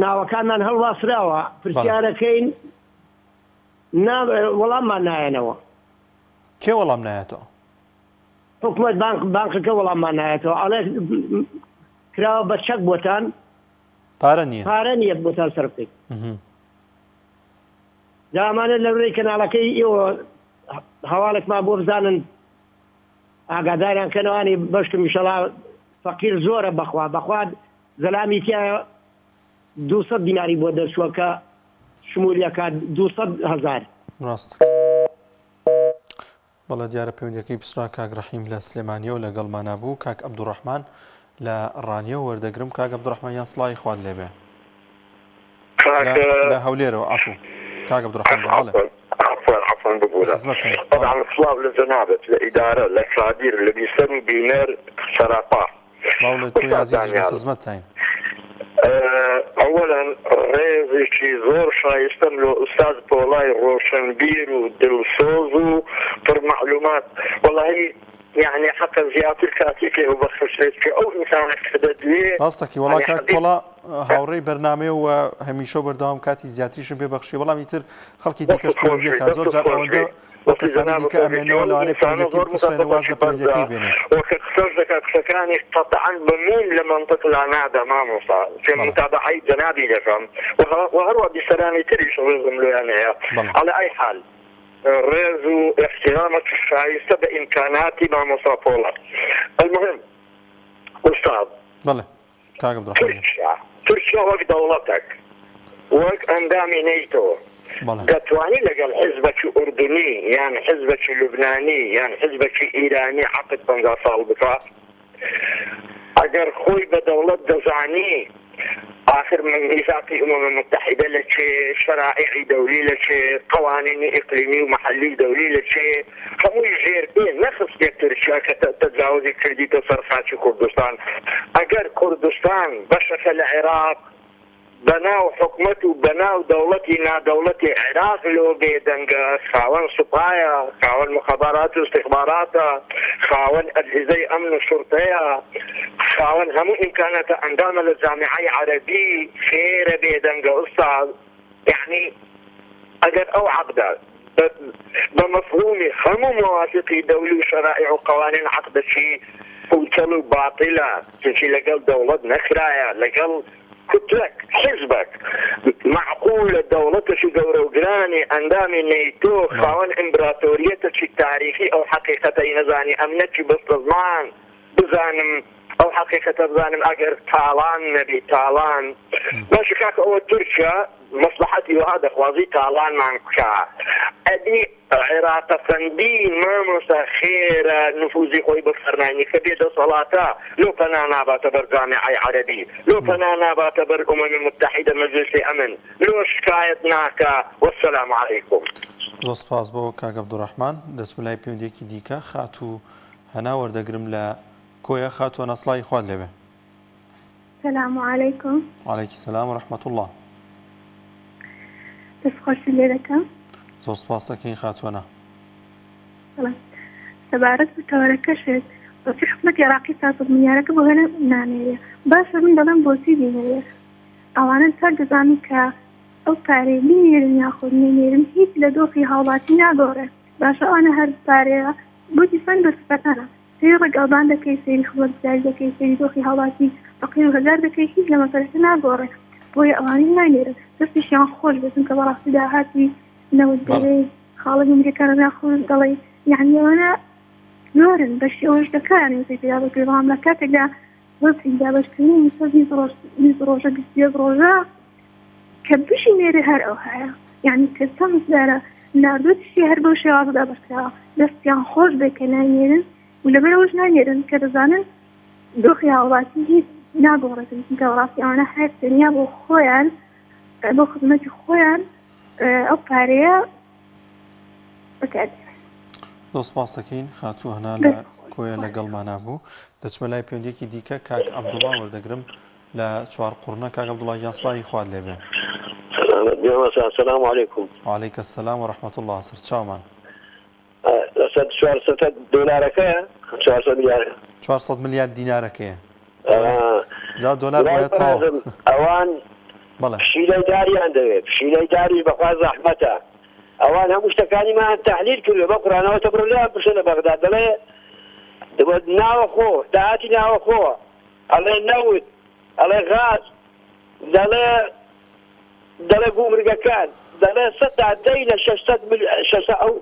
ناوەکانمان هەڵواسراوە پرسیارەکەین نا وەڵاممان نایەنەوە. کێ وەڵام نایەتەوە؟ حکومەت بانق بانقەکە وەڵاممان نایەتەوە ئەڵێ کراوە بە چەک بۆتان پارە نییە پارە نییە بۆتان سەرف بکەین. جا ئەمانە لە ڕێی کەناڵەکەی ئێوە هەواڵێکمان بۆ بزانن ئاگاداریان کەنەوانی بەشکم ئیشەڵا فەقیر زۆرە بەخوا بەخوا زەلامی تیایە 200 دیناری بۆ دەرچووە کە شمولی ئەکات 200 هەزار. ڕاست بەڵێ دیارە پەیوەندیەکەی پچڕا کاک ڕەحیم لە سلێمانیەوە لەگەڵمانا بوو کاک عەبدوڕەحمان لە ڕانیەوە وەردەگرم کاک عەبدوڕەحمان یان سڵاوی خوات لێبێ کاک لە هەولێرەوە عەفو کاک عەبدوڕەحمان گیان بەڵێ عەفوا عەفوا ببورە خزمەتتان بەڵێ طبعا سڵاو لە جەنابت لە ئیدارە لە کادیر لە بیسەر و بینەر سەراپا سڵاو لە تۆی ئوستاد ئازیزیش لە دانیال خزمەتتاین. ئەوەلەن ڕێزێکی زۆر شایستەم لۆ ئوستاز پۆڵای ڕۆشنبیر و دڵسۆز و پڕ مەعلومات وەڵاهی یەعنی حەقە زیاتر کاتی پێ ببەخشرێت کە ئەو ئینسانە کە دەدوێ ڕاستەکی وەڵا یەعنی کاک حەقی پۆڵا هاوڕێی بەرنامەیە و هەمیشە و بەردەوام کاتی زیاتریشم پێ بەخشی بەڵام ئیتر خەڵکی دەستت دیکەش خۆش پەیوەندیەکە بێ زۆر دەستت جار خۆش ئەوەندە بێ ئەو دەستی کەسانەی جەنابت دیکە خۆش بێ ئەمێنەوە ئەو لەوانەیە ئینسانە پەیوەندیەکەی زۆر بپچڕێنێ واز مثەقەفەکی لە بەرزە پەیوەندیەکەی بێنێ و کە قسەش دەکات قسەکانی قەتعەن بە مووم لە مەنتق لا نادا مامۆستا چون بەڵێ متابەعەی جەنابی دەکەم و هە- و هەروە بیسەرانی تریش ڕێزم لۆیان هەیە بەڵێ عەلە ئەی حال ڕێز و ئیحتیرامەک شایستە بە ئیمکاناتی مامۆستا پۆڵا المهم ئوستاذ بەڵێ کاک عەبدولڕەحمان گیان. تورکیا تورکیا وەک دەوڵەتەک وەک ئەندامی نەیتۆ. دەتوانی لەگەڵ حزبەکی ئوردنی یان حزبەکی لوبنانی یان حزبەکی ئیرانی عەقد 50 ساڵ بکا؟ ئەگەر خۆی بە دەوڵەت دەزانی ئاخر میساقی ئومەمە متحیدە لە کێ، شەرائیعی دەولی لە کێ، قەوانینی ئیقلیمی و مەحەلی و دەولی لە کێ، هەمووی ژێر پێ نەخستیە تورکیا کە تەجاوزی کردیتە سەر خاکی کوردستان. ئەگەر کوردستان بەشەکە لە عێراق، بەناو حکومەت و بەناو دەوڵەتی نادەوڵەتی عێراق لۆ بێ دەنگە، خاوەن سوپایە، خاوەن موخابارات و ئیستیخباراتە، خاوەن ئەجهیزەی ئەمن و شوڕتەیە، خاوەن هەموو ئیمکاناتە، ئەندامە لە جامیعەی عەرەبی، خێرە بێ دەنگە ئوستاز؟ یەعنی ئەگەر ئەو عەقدە بە مەفهومی هەموو مەواسیقی دەولی و شەرائیع و قەوانین عەقدەکی پوچەڵ و باتیلە، چونکی لەگەڵ دەوڵەت نەکرایە، لەگەڵ کوتلەک، حیزبەک، مەعقولە دەوڵەتەکی گەورە و گرانی ئەندامی نەیتۆ خاوەن ئیمبراتۆریەتەکی تاریخی ئەو حەقیقەتەی نەزانی ئەمنەکی بەستەزمان بزانم ئەو حەقیقەتە بزانم ئەگەر تاڵان نەبی تاڵان باشە کاکە ئەوە تورکیا مەسڵەحەتی وەها دەخوازی تاڵانمان بکا ئەدی عێراقەفەندی مامۆستا خێرە نفوزی خۆی بەکارناینی کە بێ دەسەڵاتە لۆ پەنا ناباتە بەر جامیعەی عەرەبی لۆ پەنا ناباتە بەر ئومەمی متحیدە مەجلسی ئەمن لۆ شکایەت ناکا وەسەلام عەلەیکوم. زۆر سپاس بۆ کاک عەبدولڕەحمان. دەچمە لای پەیوەندییەکی دیکە خاتوو هەنا وەردەگرم لە کۆیە. خاتوو هەنا سڵاوی خوات لێبێ. سلام علیکم. وعلیک سلام و رحمة اللە. دەست خۆشت لێ دەکەم. زۆر سپاست دەکەین خاتوو هەنا. بەڵێ سەبارەت بە تەوەرەکەشت بۆچی حکومەتی عێراقی 400 ملیارەکە بۆ هەرێم نانێرێ باشە من دەڵێم بۆچی بینێرێ ئەوانە چاک دەزانن کە ئەو پارەی بینێرن یاخود نەینێرن هیچ لە دۆخی هاوڵاتی ناگۆڕێ باشە ئەوانە هەر پارەیە بۆ دیسان بەسپەکانە سەیری ڕێگاوبان دەکەی، سەیری خزمەتگوزاری دەکەی، سەیری دۆخی هاوڵاتی فەقیر و هەژار دەکەی، هیچ لە مەسەلەکە ناگۆڕێ، بۆیە ئەوانەی نانێرن دەستیشیان خۆش بێت، چونکە بەڕاستی داهاتی نەوت بەڵێ. دەرێی خاڵە گومرگەکانە ناخۆش دەڵێی یەعنی ئەوانە زۆرن بەشی ئەوەش دەکەن وزەی پێدا بکرێت، بەڵام لە کاتێکدا وەزعی دابەشکردنی مووچە 20 ڕۆژ 20 ڕۆژە 21 ڕۆژە کە بژینێرێ هەر ئەوهایە یعنی کە چەند جارە ناردووتیشی هەر بەو شێوازە دابەشکراوە دەستیان خۆش بێ کە ناینێرن و لەبەرەوەش ناینێرن کە دەزانن دۆخی هاوڵاتی هیچ ناگۆڕێتن چونکە بەڕاستی ئەوانە هەر تەنیا بۆ خۆیان بۆ خزمەتی خۆیان ئەو پارەیە بەکاردێنن. زۆر سپاس دەکەین خاتوو هەنا لە کۆیە لەگەڵمانا بوو دەچمە لای پەیوەندیەکی دیکە کاک عەبدوڵا وەردەگرم لە چوارقوڕنە کاک عەبدوڵا گیان سڵاوی خوات لێ بێ. سەلامەت بی مامۆستا سلام علیکم. وعلیک السلام و رحمة اللە سەرچاومان. لەسەر 400 دۆلارەکەیە 400 ملیار 400 ملیار دینارەکەیە جا دۆلار بۆیە تەواو. ئەوان بەڵێ. پشیلەی داریان دەوێت پشیلەی داریش بەخوا زەحمەتە ئەوان هەموو شتەکانیمان تەحلیل کردوە بە قورئانەوە تە بڕۆ لێیان پرسە لە بەغدا دەڵێ ناوەخۆ داهاتی ناوەخۆ ئەڵێ نەوت، ئەڵێ غاز، دەڵێ دەڵێ گومرگەکان، دەڵێ سەتا دەی لە 600 مل 600 ئەو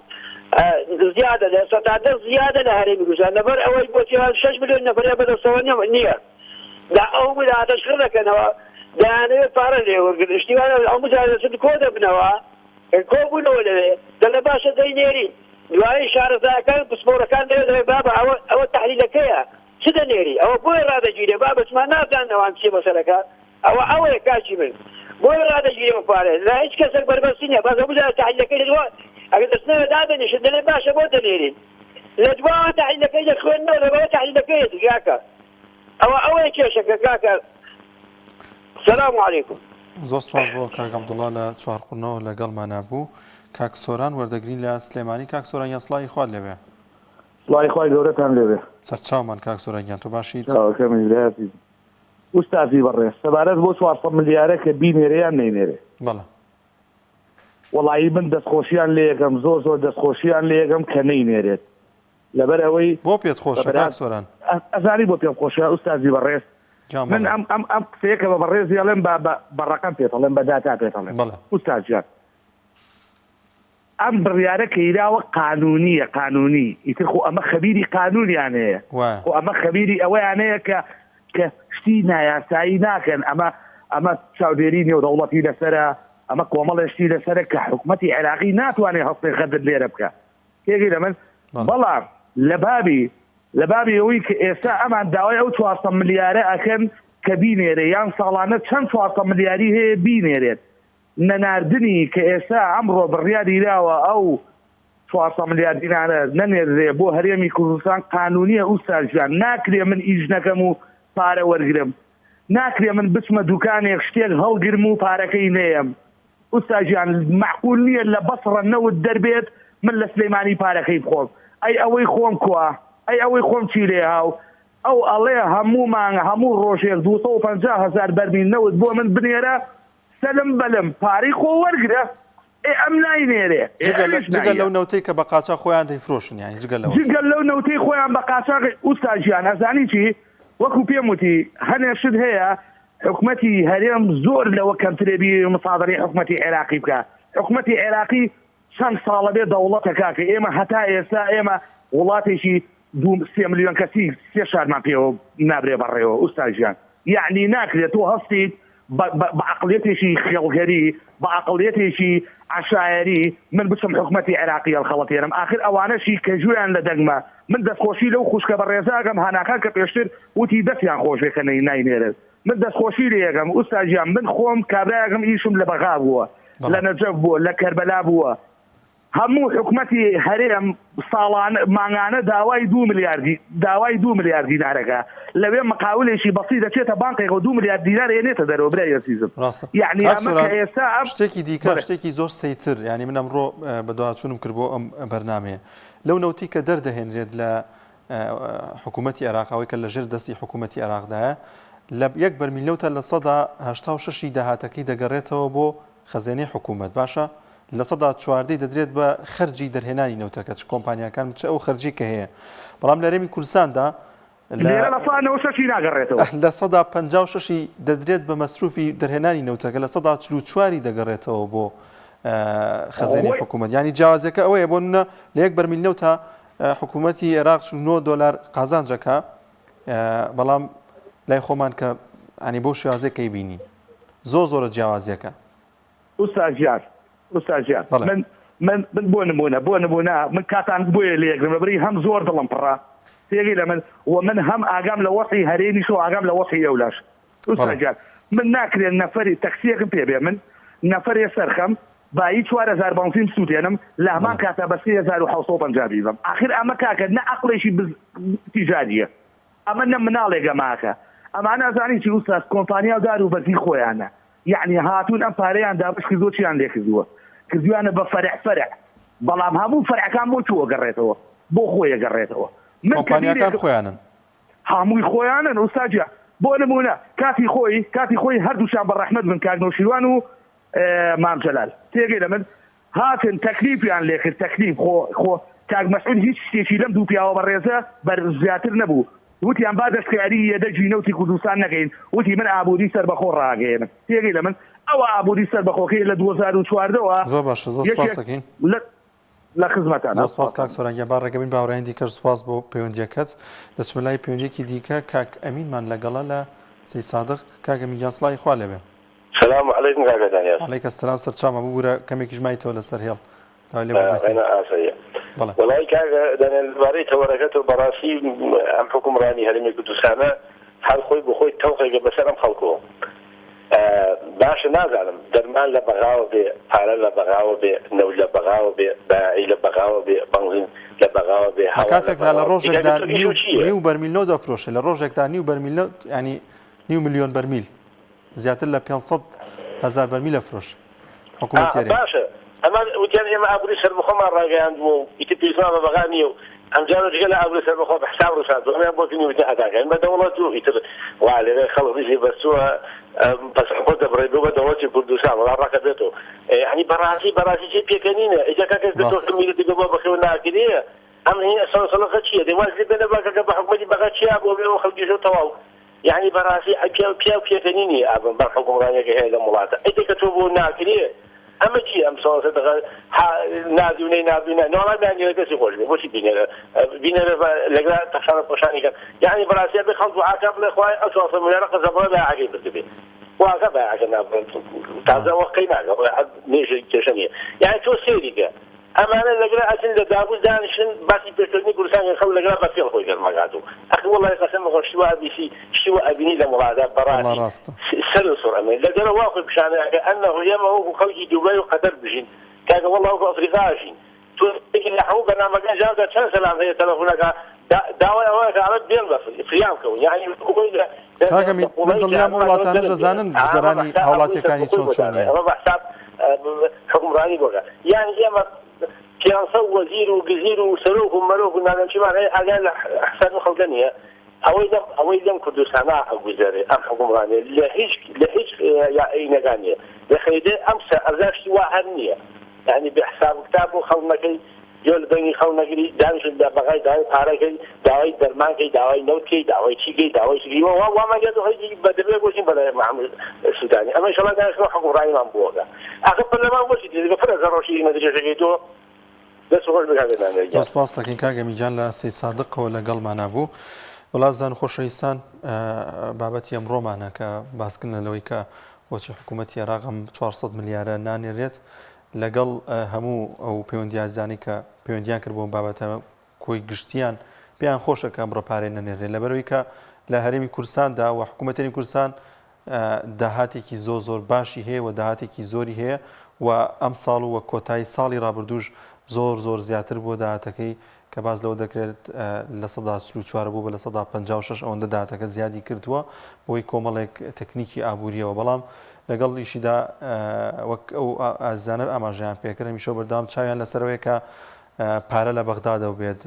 زیادە لە سەتا دە زیادە لە هەرێمی کوردستان لەبەر ئەوەی بۆچی 6 ملیۆن نەفەریان بەدەستەوە نییە دا ئەو داهاتەش خڕ دەکەنەوە دەیانەوێت پارە لێ وەرگرن شتی وایە هەموو جارێ دەچن کۆ دەبنەوە کۆبوونەوە لەوێ دەڵێ باشە دەینێرین دوایی شارەزاکان پسپۆڕەکان دەڵێ دەڵێ بابە ئەوە ئەوە تەحلیلەکەیە چ دەنێری ئەوە بۆیە ڕادەگیرێ بابە چما نازانن ئەوان چیە مەسەلەکە ئەوە ئەوەیە کاکی من بۆیە ڕادەگیرێ ئەو پارەیە لە هیچ کەسێک بەربەستی نیە بەس هەموو جارێک تەحلیلەکەی لە دوا ئەگەر دەچنەوە دادەنیشن دەلێ باشە بۆ دەنێرین لە دواوە تەحلیلەکەی دەخوێننەوە لە بەوە تەحلیلەکەیەتی کاکە ئەوە ئەوەیە کێشەکە کاکە سلام علیکم. زۆر سپاس بۆ کاک عەبدوڵا لە چوارقورنەوە لەگەڵمانا بوو. کاک سۆران وەردەگرین لە سلێمانی. کاک سۆران گیان سڵاوی خوات لێبێ. سڵاوی خوای گەورەتان لێبێ. سەرچاومان کاک سۆران گیان تۆ باشیت؟ چاوەکەمی برای ئازیزم. ئوستازی بەڕێز سەبارەت بۆ 400 ملیارە کە بینێرێ یان نەینێرێ. بەڵێ. وەڵایی من دەستخۆشیان لێیەکەم زۆر زۆر دەستخۆشیان لێیەکەم کە نەینێرێت لەبەر ئەوەی بۆ پێت خۆشە کاک سۆران؟ ئەزانی بۆ پێم خۆشە ئوستازی بەڕێز گیان من بەڵێ. ئەم ئەم ئەم قسەیە کە بە بەڕێزی ئەڵێم بە بە بە ڕەقەم پێت ئەڵێم بە داتا پێت ئەڵێم بەڵێ. ئوستاز گیان ئەم بڕیارە کە یراوە قانونیە قانونی ئیتر خۆ ئەمە خەبیری قانونیان هەیە وایە. خۆ ئەمە خەبیری ئەوەیان هەیە کە کە شتی نایاسایی ناکەن ئەمە ئەمە چاودێری نێودەوڵەتی لەسەرە. ئەمە کۆمەڵێ شتی لەسەرە کە حکومەتی عێراقی ناتوانێت هەستێ غەدر لێرە بکا تێگەی لە من بەڵام لە بابی لە بابی ئەوەی کە ئێستا ئەمان داوای ئەو 400 ملیارە ئەکەن کە بینێرێ یان ساڵانە چەند 400 ملیاری هەیە بینێرێت نەناردنی کە ئێستا ئەمڕۆ بڕیاری داوە ئەو 400 ملیار دینارە نەنێررێ بۆ هەرێمی کوردستان قانونیە ئوستاز گیان ناکرێ من ئیش نەکەم و پارە وەرگرم ناکرێ من بچمە دوکانێک شتێک هەڵگرم و پارەکەی نەیەم ئوستا گیان مەعقول نیە لە بەسڕە نەوت دەربێت من لە سلێمانی پارەکەی بخۆم ئەی ئەوەی خۆم کوا ئەی ئەوەی خۆم چی لێ هاو ئەو ئەڵێ هەموو مانگ هەموو ڕۆژێک 250 هەزار بەرمیل نەوت بۆ من بنێرە سەلم بەلم پارەی خۆ وەرگرە ئێ ئەم ناینێرێ ئێ جگە لە ئەویش جگە نایە. لەو نەوتەی کە بە قاچاخ خۆیان دەیفرۆشن یانی جگە لەوەش. جگە لەو نەوتەی خۆیان بە قاچاخ ئوستا گیان ئەزانی چی وەکو پێم وتی هەنێ شت هەیە حکومەتی هەرێم زۆر لەوە کەمترێ بی مسادەرەی حکومەتی عێراقی بکا حکومەتی عێراقی چەند ساڵە بێ دەوڵەتە کاکە ئێمە هەتا ئێستا ئێمە وڵاتێکی دوو سێ ملیۆن کەسی سێ شارمان پێوە نابرێ بەڕێوە ئوستا گیان یەعنی ناکرێت تۆ هەستیت بە بە عەقڵیەتێکی خێڵگەری بە عەقڵیەتێکی عەشایەری من بچم حکومەتی عێراقی هەڵخەڵەتێنم ئاخر ئەوانەشی کە گوێیان لە دەنگمە من دەستخۆشی لەو خوشکە بەڕێزە ئەکەم هاناخان کە پێشتر وتی دەستیان خۆش بێ کە ناینێرن من دەستخۆشی لێ ئەکەم ئوستا گیان من خۆم کابرایەکم ئیشم لە بەغا بووە لە نەجەف بووە لە کەربەلا بووە هەموو حکومەتی هەرێم ساڵانە مانگانە داوای دوو ملیار داوای دوو ملیار دینارەکە لەوێ مقاولێکی بەسی دەچێتە بانقێکەوە دوو ملیار دینار ئێنێتە دەرەوە برای ئەزیزم ڕاستە یعنی کاک ئەمە کە سۆران ئێستا ئەم شتێکی دیکە بەڵێ شتێکی زۆر سەیرتر یعنی من ئەمڕۆ بەدواچوونم کرد بۆ ئەم بەرنامەیە لەو نەوتی کە دەردەهێنرێت لە حکوومەتی عێراق ئەوەی کە لەژێر دەستی حکوومەتی عێراقدایە لە یەک بەرمیل نەوتە 86% داهاتەکەی دەگەڕێتەوە بۆ خەزێنەی حکوومەت باشە 14% دەدرێت بە خەرجی دەرهێنانی نەوتەکە چ کۆمپانیاکان چ ئەو خەرجی کە هەیە بەڵام لە هەرێمی کوردستاندا لێرە 96% ناگەڕێتەوە. 56% ی دەدرێت بە مەسروفی دەرهێنانی نەوتەکە 44% ی دەگەڕێتەوە بۆ خەزێنەی حکوومەت یانی جیاوازیەکە ئەوەیە بۆ نمونە لە یەک بەرمیل نەوتە حکوومەتی عێراق 49 دۆلار قازانجەکە بەڵام لای خۆمان کە ئەنی بۆ شێوازێک کەی بینی زۆر زۆرە جیاوازیەکە. ئوستاز گیان ئوستاز گیان بەڵێ. من من من بۆ نموونە بۆ نموونە من کاتان بۆیە لێگرم لەبری هەم زۆر دڵم پڕە تێگەی لە من و من هەم ئاگام لە وەزعی هەرێمیش و ئاگام لە وەزعی ئەولاش ئوستاز بەڵێ. گیان من ناکرێ نەفەری تەکسیەکم پێ بێ من نەفەرێ سەرخەم بایی 4000 بەنزین بسووتێنم لە هەمان بەڵێ. کاتا بە 3750 بیبەم ئاخر ئەمە کاکە نە عەقڵێکی بز تیجاریە ئەمە نە مناڵێک ئەماکە ئەمانە ئەزانی چی ئوستاز کۆمپانیا و دار و بەردی خۆیانە یەعنی هاتوون ئەم پارەیان دابەش کردووە چیان لێ کردووە کردویانە بە فەرع فەرع بەڵام هەموو فەرعەکان بۆ کوێ ئەگەڕێتەوە بۆ خۆی ئەگەڕێتەوە من کە کۆمپانیاکان بیرێکم خۆیانن. هەمووی خۆیانن ئوستاد گیان بۆ نموونە کاتی خۆی کاتی خۆی هەردووکیان بە ڕەحمەت بن کاک نەوشیروان و مام جەلال تێگەی لە من هاتن تەکلیفیان لێکرد تەکلیف خۆ خۆ کاک مەسعود هیچ شتێکی لەم دوو پیاوە بەڕێزە بەر زیاتر نەبوو وتیان با دەستکاری یەدەگی نەوتی کوردستان نەکەین وتی من ئابووری سەربەخۆ ڕاگەیەنم تێگەی لە من ئەوە ئابووری سەربەخۆکەی لە 2014 وە زۆر باشە زۆر سپاس یەکێک دەکەین. لە لە خزمەتانە زۆر سپاس کاک سپاستان. سۆران گیان با ڕێگە بین بە هاوڕێیانی دیکەش سپاس بۆ پەیوەندییەکەت دەچمە لای پەیوەندییەکی دیکە کاک ئەمینمان لەگەڵە لە سەید سادق کاک ئەمین گیان سڵاوی خوا لێبێ. سلام علیکم کاکە دانیال. علیک السلام سەرچاومە ببورە کەمێکیش مایتەوە لەسەر هێڵ داوای لێبوردن ئەکەین. ئەنا ئاساییە. بەڵێ. وەڵایی کاکە دانیال لەبارەی تەوەرەکەتەوە بەڕاستی ئەم حوکمڕانی هەرێمی کوردستانە هەر خۆی بۆ خۆی تەوقێکە بەسەر ئەم خەڵکەوە باشە نازانم دەرمان لە بەغاوە بێ پارە لە بەغاوە بێ نەوت لە بەغاوە بێ بایعی لە بەغاوە بێ بەنزین لە بەغاوە بێ لە هەوا لە کاتێکدا لە بەغاوە بێ ڕۆژێکدا کاکە تۆ نیو ئیشو چییە؟ نیو بەرمیل نەوت دەفرۆشێ لە ڕۆژێکدا نیو بەرمیل نەوت یانی نیو ملیۆن بەرمیل زیاتر لە 500 هەزار بەرمیل ئەفرۆشێ حکوومەتی هەرێم. باشە ئەمان وتیان ئێمە ئابووری سەربەخۆمان ڕاگەیاندووە و ئیتر پێویستمان بە بەغا نییە و ئەمجارە جگە لە ئابووری سەربەخۆ بە حساب ڕووساندووە ئەمیان بۆ کردین وتیان ئەتانکەین بە دەوڵەت و ئیتر وا لێرە خەڵک ڕیزی بەستووە پەسەپۆرت دەبڕێ بۆ بە دەوڵەتی کوردستان وەڵا ڕەقە بێتەوە یەعنی بەڕاستی بەڕاستی جێی پێکەنینە ئیجا کاکە تۆ ڕاست. میللەتێک بۆ بەخێو ناکرێ ئەم هی سەڵەسەڵەخە چیە دەی واز لێ بێنە با کاکە بە حکومەتی بەغا چیا بۆ بێ و خەڵکیش و تەواو یەعنی بەڕاستی پیاو پیاو پێکەنینی ئابم بەم حوکمڕانیەکە هەیە لەم وڵاتە ئەی دەکە تۆ بۆ ناکرێ ئەمە چیە ئەم سەڵەسە دەغە ها ناردی و نەی ناردی و نەوەڵا نانێرە دەستی خۆش بێ بۆچی بینێرە بینێرە لەگەڵ تەخشانە پۆشانی کەن یەعنی بەڕاستی ئەبێ خەڵک دوعاکە بڵێ خوایە ئەو 400 ملیارە قەزەبڕە لە عەگەی بردبێ. واگە بایەکە نابڕن تازە وە قەی ناگە نێژە کێشە نییە یعنی تۆ سێری کە ئەمانە لەگرا ئەچن لە دابوس دانیشن باسی پێشکەوتنی کوردستان کەن خەڵک لەگرا بە فێڵ خۆی گەرمەکات و ئەخ وەڵای قەسەم بەخوا شتی وا ئەبیسی شتی وا ئەبینی لەم وڵاتە وەڵا بەڕاستی ڕاستە. سەر سوڕ ئەمێنێ لە دەرەوە وا خۆی پیشانە ئەکا ئەنەهو ئێمە وەکو خەڵکی دوبەی و قەتەر بژین کاکە وەڵا وەکو ئەفریقا ئەژین تۆ یەکی لە هەموو بەرنامەکان جواب دا چەند سەلام هەیە تەلەفونەکە داوای ئەوە ئەکا ئەڵێ بێن بە فریام کەون یانی خۆی لە کاک ئەمین من قوڵەی دڵنیام ئەو جەهەنەمەوە وڵاتانەش دەرم ئەزانن دێنن ئەمە بە گوزەرانی حساب ئەبوو هاوڵاتیەکانی سەربەخۆی چۆن بۆ دانرێ چۆنیە. ئەمە بە حساب حوکمڕانی بۆ کە یانی ئێمە پیانسە و وەزیر و گزیر و سەرۆک و مەرۆک و نازانم چیمان هەیە ئاگایان لە حسابی خەڵکە نییە ئەوەی لەم ئەوەی لەم کوردستانا ئەگوزەرێ ئەم حوکمڕانیە لە هیچ لە هیچ یاینەکان نییە لە خەریدەی ئەم سە ئەزا شتی وا هەر نییە یانی بێ حساب و کتاب بۆ خەڵک نەکەی گوێ لە دەنگی خەڵک نەگری دانیشت لە بەغای داوای پارە کەی داوای دەرمان کەی داوای نەوت کەی داوای چی کەی داوای چی کەی وا وامان لێ خەریکی بە دەبێ بۆچین بە محمود سودانی ئەمە ئیشەڵا دانیشتنەوە حوکمڕانیمان بۆکە ئاخر پەرلەمان بۆچی دێت فرە زەڕۆشی ئیمە درێژەکەی تۆ دەست خۆش بێ کاکە دانیال زۆر گیان. سپاس دەکەین کاک ئەمین گیان لە سەیدسادقەوە لەگەڵمانا بوو. وەڵا ئازیزان و خۆشەویستان بابەتی ئەمڕۆمانە کە باسکردنە لەوەی کە بۆچی حکوومەتی عێراق ئەم 400 ملیارە نانێرێت لەگەڵ هەموو ئەو پەیوەندیازانی کە پەیوەندیان کرد بۆ بابەتە کۆی گشتیان پێیان خۆشە کە ئەم بڕە پارەی نەنێرێت لەبەرەوەی کە لە هەرێمی کوردستاندا و حکوومەتێنی کوردستان داهاتێکی زۆر زۆر باشی هەیە و داهاتێکی زۆری هەیە و ئەم ساڵ و کۆتایی ساڵی ڕابردووش زۆر زۆر زیاتر بووە داهاتەکەی کە باس لەوە دەکرێت 44% بوو بە 56% ئەوەندە داهاتەکە زیادی کردووە بۆی کۆمەڵێک تەکنیکی ئابووریەوە بەڵام لەگەڵ ئیشیدا وەک ئەو ئازیزانە ئاماژەیان پێکرد هەمیشە بەردەوام چاویان لەسەرەوەیە کە پارە لە بەغدادەوە بێت،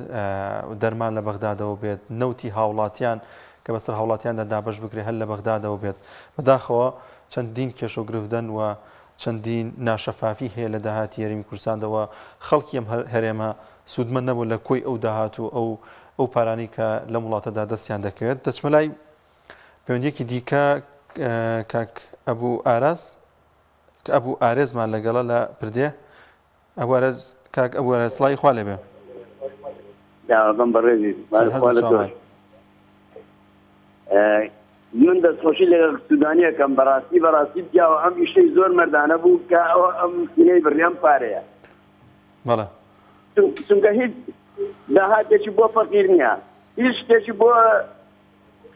دەرمان لە بەغدادەوە بێت، نەوتی هاوڵاتیان کە بەسەر هاوڵاتیاندا دابەش بکرێت هەر لە بەغدادەوە بێت. بەداخەوە چەندین کێشە و گرفت هەن و چەندین ناشەفافی هەیە لە داهاتی هەرێمی کوردستاندا و خەڵکی ئەم هەرێمە سوودمەند نەبوون لە کۆی ئەو داهات و ئەو ئەو پارانەی کە لەم وڵاتەدا دەستیان دەکەوێت. دەچمە لای پەیوەندییەکی دیکە کاک ئەبوو ئاراس ئەبوو ئارێزمان لەگەڵە لە پردێ ئەبوارەز کاک ئەبوارەز سڵاوی خوا لێبێ. داوابم بەڕێزی خوا لە تۆش. من دەستخۆشی لەگەڵ سودانیەکەم بەڕاستی بەڕاستی پیاوە ئەم ئیشەی زۆر مەردانە بوو کە ئەوە ئەم سینەی بڕی ئەم پارەیە بەڵێ چونکە هیچ داهاتێکی بۆ فەقیر نییە هیچ شتێکی بۆ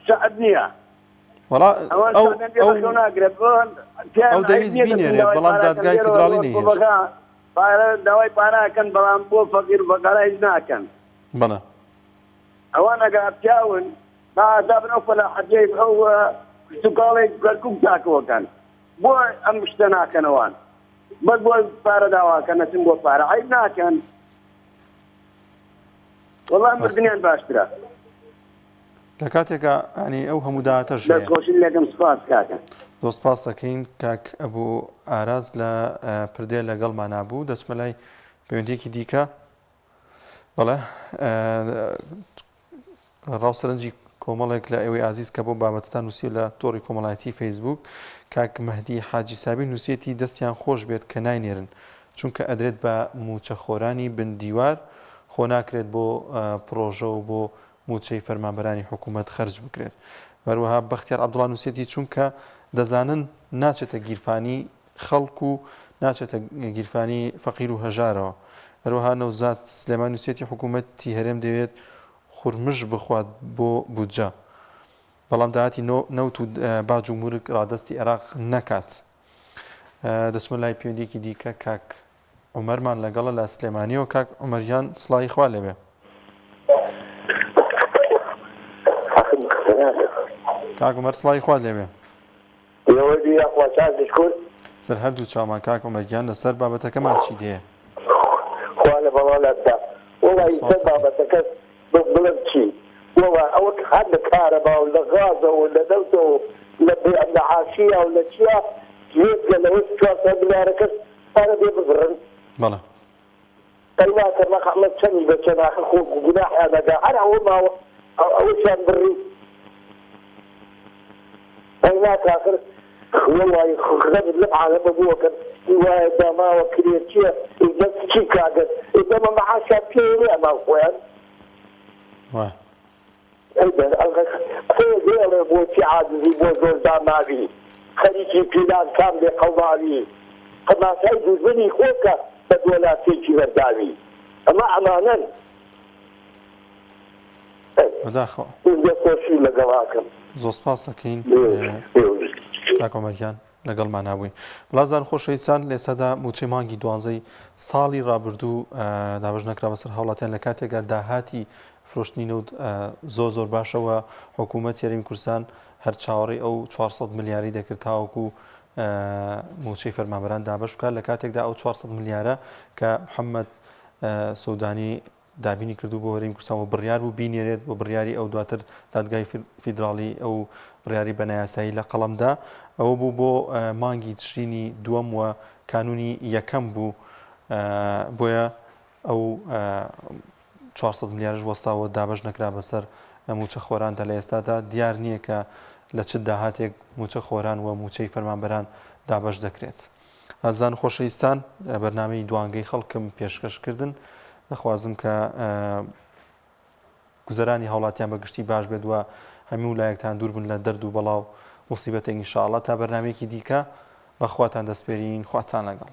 شەعب نییە وەڵا ئەو ئەو ئەو دەویست بینێرێ بەڵام دادگای فیدراڵی نەیهێشت. پارە داوای پارە ئەکەن بەڵام بۆ فەقیر و فەقەرا هیچ ناکەن. بەڵێ. ئەوان ئەگەر پیاون با ئازابن ئەو فەلاحەتیەی ئەو کشتوکاڵی کەرکوک چاکەوەکەن بۆ ئەم شتە ناکەن ئەوان بەس بۆ پارە داواکەن ئەچن بۆ پارە عەیب ناکەن وەڵا مردنیان باشترە. لە کاتێکا ینی ئەو هەموو داهاتەش هەیە. دەست خۆشی لەکەم سوپاس کاکە. زۆر سپاس دەکەین کاک ئەبو ئاراز لە پردێ لەگەڵمانا بوو دەچمە لای پەیوەندیەکی دیکە بەڵێ ڕاو سەرنجی کۆمەڵێک لە ئێوەی ئازیز کە بۆ بابەتتان نووسی لە تۆڕی کۆمەڵایەتی فەیسبوک کاک مەهدی حاجی سابی نووسێتی دەستیان خۆش بێت کە ناینێرن چونکە ئەدرێت بە موچەخۆرانی بن دیوار خۆ ناکرێت بۆ پڕۆژە و بۆ مووچەی فەرمانبەرانی حکوومەت خەرج بکرێت. هەروەها بەختیار عەبدوڵا نووسیەتی چونکە دەزانن ناچێتە گیرفانی خەڵک و ناچێتە گیرفانی فەقیر و هەژارەوە. هەروەها نەوزاد سلێمان نووسیەتی حکوومەتی هەرێم دەیەوێت خورمژ بخوات بۆ بودجە، بەڵام داهاتی نەوت و باج و مورگ ڕادەستی عێراق نەکات. دەچمە لای پەیوەندییەکی دیکە کاک عومەرمان لەگەڵە لە سلێمانیەوە کاک عومەر گیان سڵاوی خوا لێبێ. کاک عومەر سڵاوی خوات لێبێ. سەر هەردوو چاومان کاک عومەر گیان لەسەر بابەتەکەمان چیت هەیە؟ خوا لە بەڵا لات دا. وەڵا سپاس ئیسەر دەکەین. بابەتەکە بڵێم چی وەڵا ئەوە هەر لە کارەبا و لە غازەوە و لە نەوتەوە و لە بێ مەعاشیا و لە چیا بێجگە لەوەش 400 ملیارەکەش پارە بێ ببڕن. بەڵێ. ئەی ناکە مەحمەد چەنی بە چەن ئاخر خۆ گوناحیان ئەکا هەر ئەوە ماوە ئەوەشیان بڕی ئەی ناکە ئاخر وەڵای غەرب لەم عالەمە بووە کە وایە داماوە کرێچیە ئەی بەس چی بکا گەر ئەی بەمە مەعاشیان پێ نیە ئەمان خۆیان وایە. ئەی دەر قسەیەک هەیە ئەڵێ بۆچی عاجزی بۆ زۆر داماوی. خەریکی پیلان کام لێ قەوماوی تەماشای دوژمنی خۆ کە بە دۆلار تێکی بەرداوی ئەمە ئەمانەن. بەداخەوە. من دەستخۆشی لەگەڵ ئەکەم. زۆر سپاس دەکەین کاک عومەر گیان لەگەڵمانا بووی. بەڵازان خۆشەویستان لە ئێستادا مووچەی مانگی دوانزەی ساڵی ڕابردوو دابەش نەکرا بەسەر هاوڵاتیان لە کاتێکدا داهاتی فرۆشتنی نەوت زۆر زۆر باشە و حکوومەت هەرێمی کوردستان هەر چاوەڕێی ئەو 400 ملیاری دەکرد تاوەکو مووچەی فەرمانبەران دابەش بکات لە کاتێکدا ئەو 400 ملیارە کە محەممەد سودانی دابینی کردوو بۆ هەرێمی کوردستان و بڕیار بوو بینێرێت و بڕیاری ئەو دواتر دادگای فیدراڵی ئەو بڕیاری بە نایاسایی لە قەڵەم دا ئەوە بوو بۆ مانگی تشرینی دووەم و کانوونی یەکەم بوو بۆیە ئەو 400 ملیارش وەستاوە دابەش نەکرا بەسەر مووچە خۆراندا لە ئێستادا دیار نییە کە لە چ داهاتێک مووچە خۆران و مووچەی فەرمانبەران دابەش دەکرێت. ئازیزان و خۆشەویستان بەرنامەی دوانگەی خەڵکم پێشکەش کردن دەخوازم کە گوزەرانی هاوڵاتیان بە گشتی باش بێت و هەموو لایەکتان دوور بن لە دەرد و بەڵا و موسیبەتێک ان شاء الله تا بەرنامەیەکی دیکە بە خواتان دەسپێرین خواتان لەگەڵ.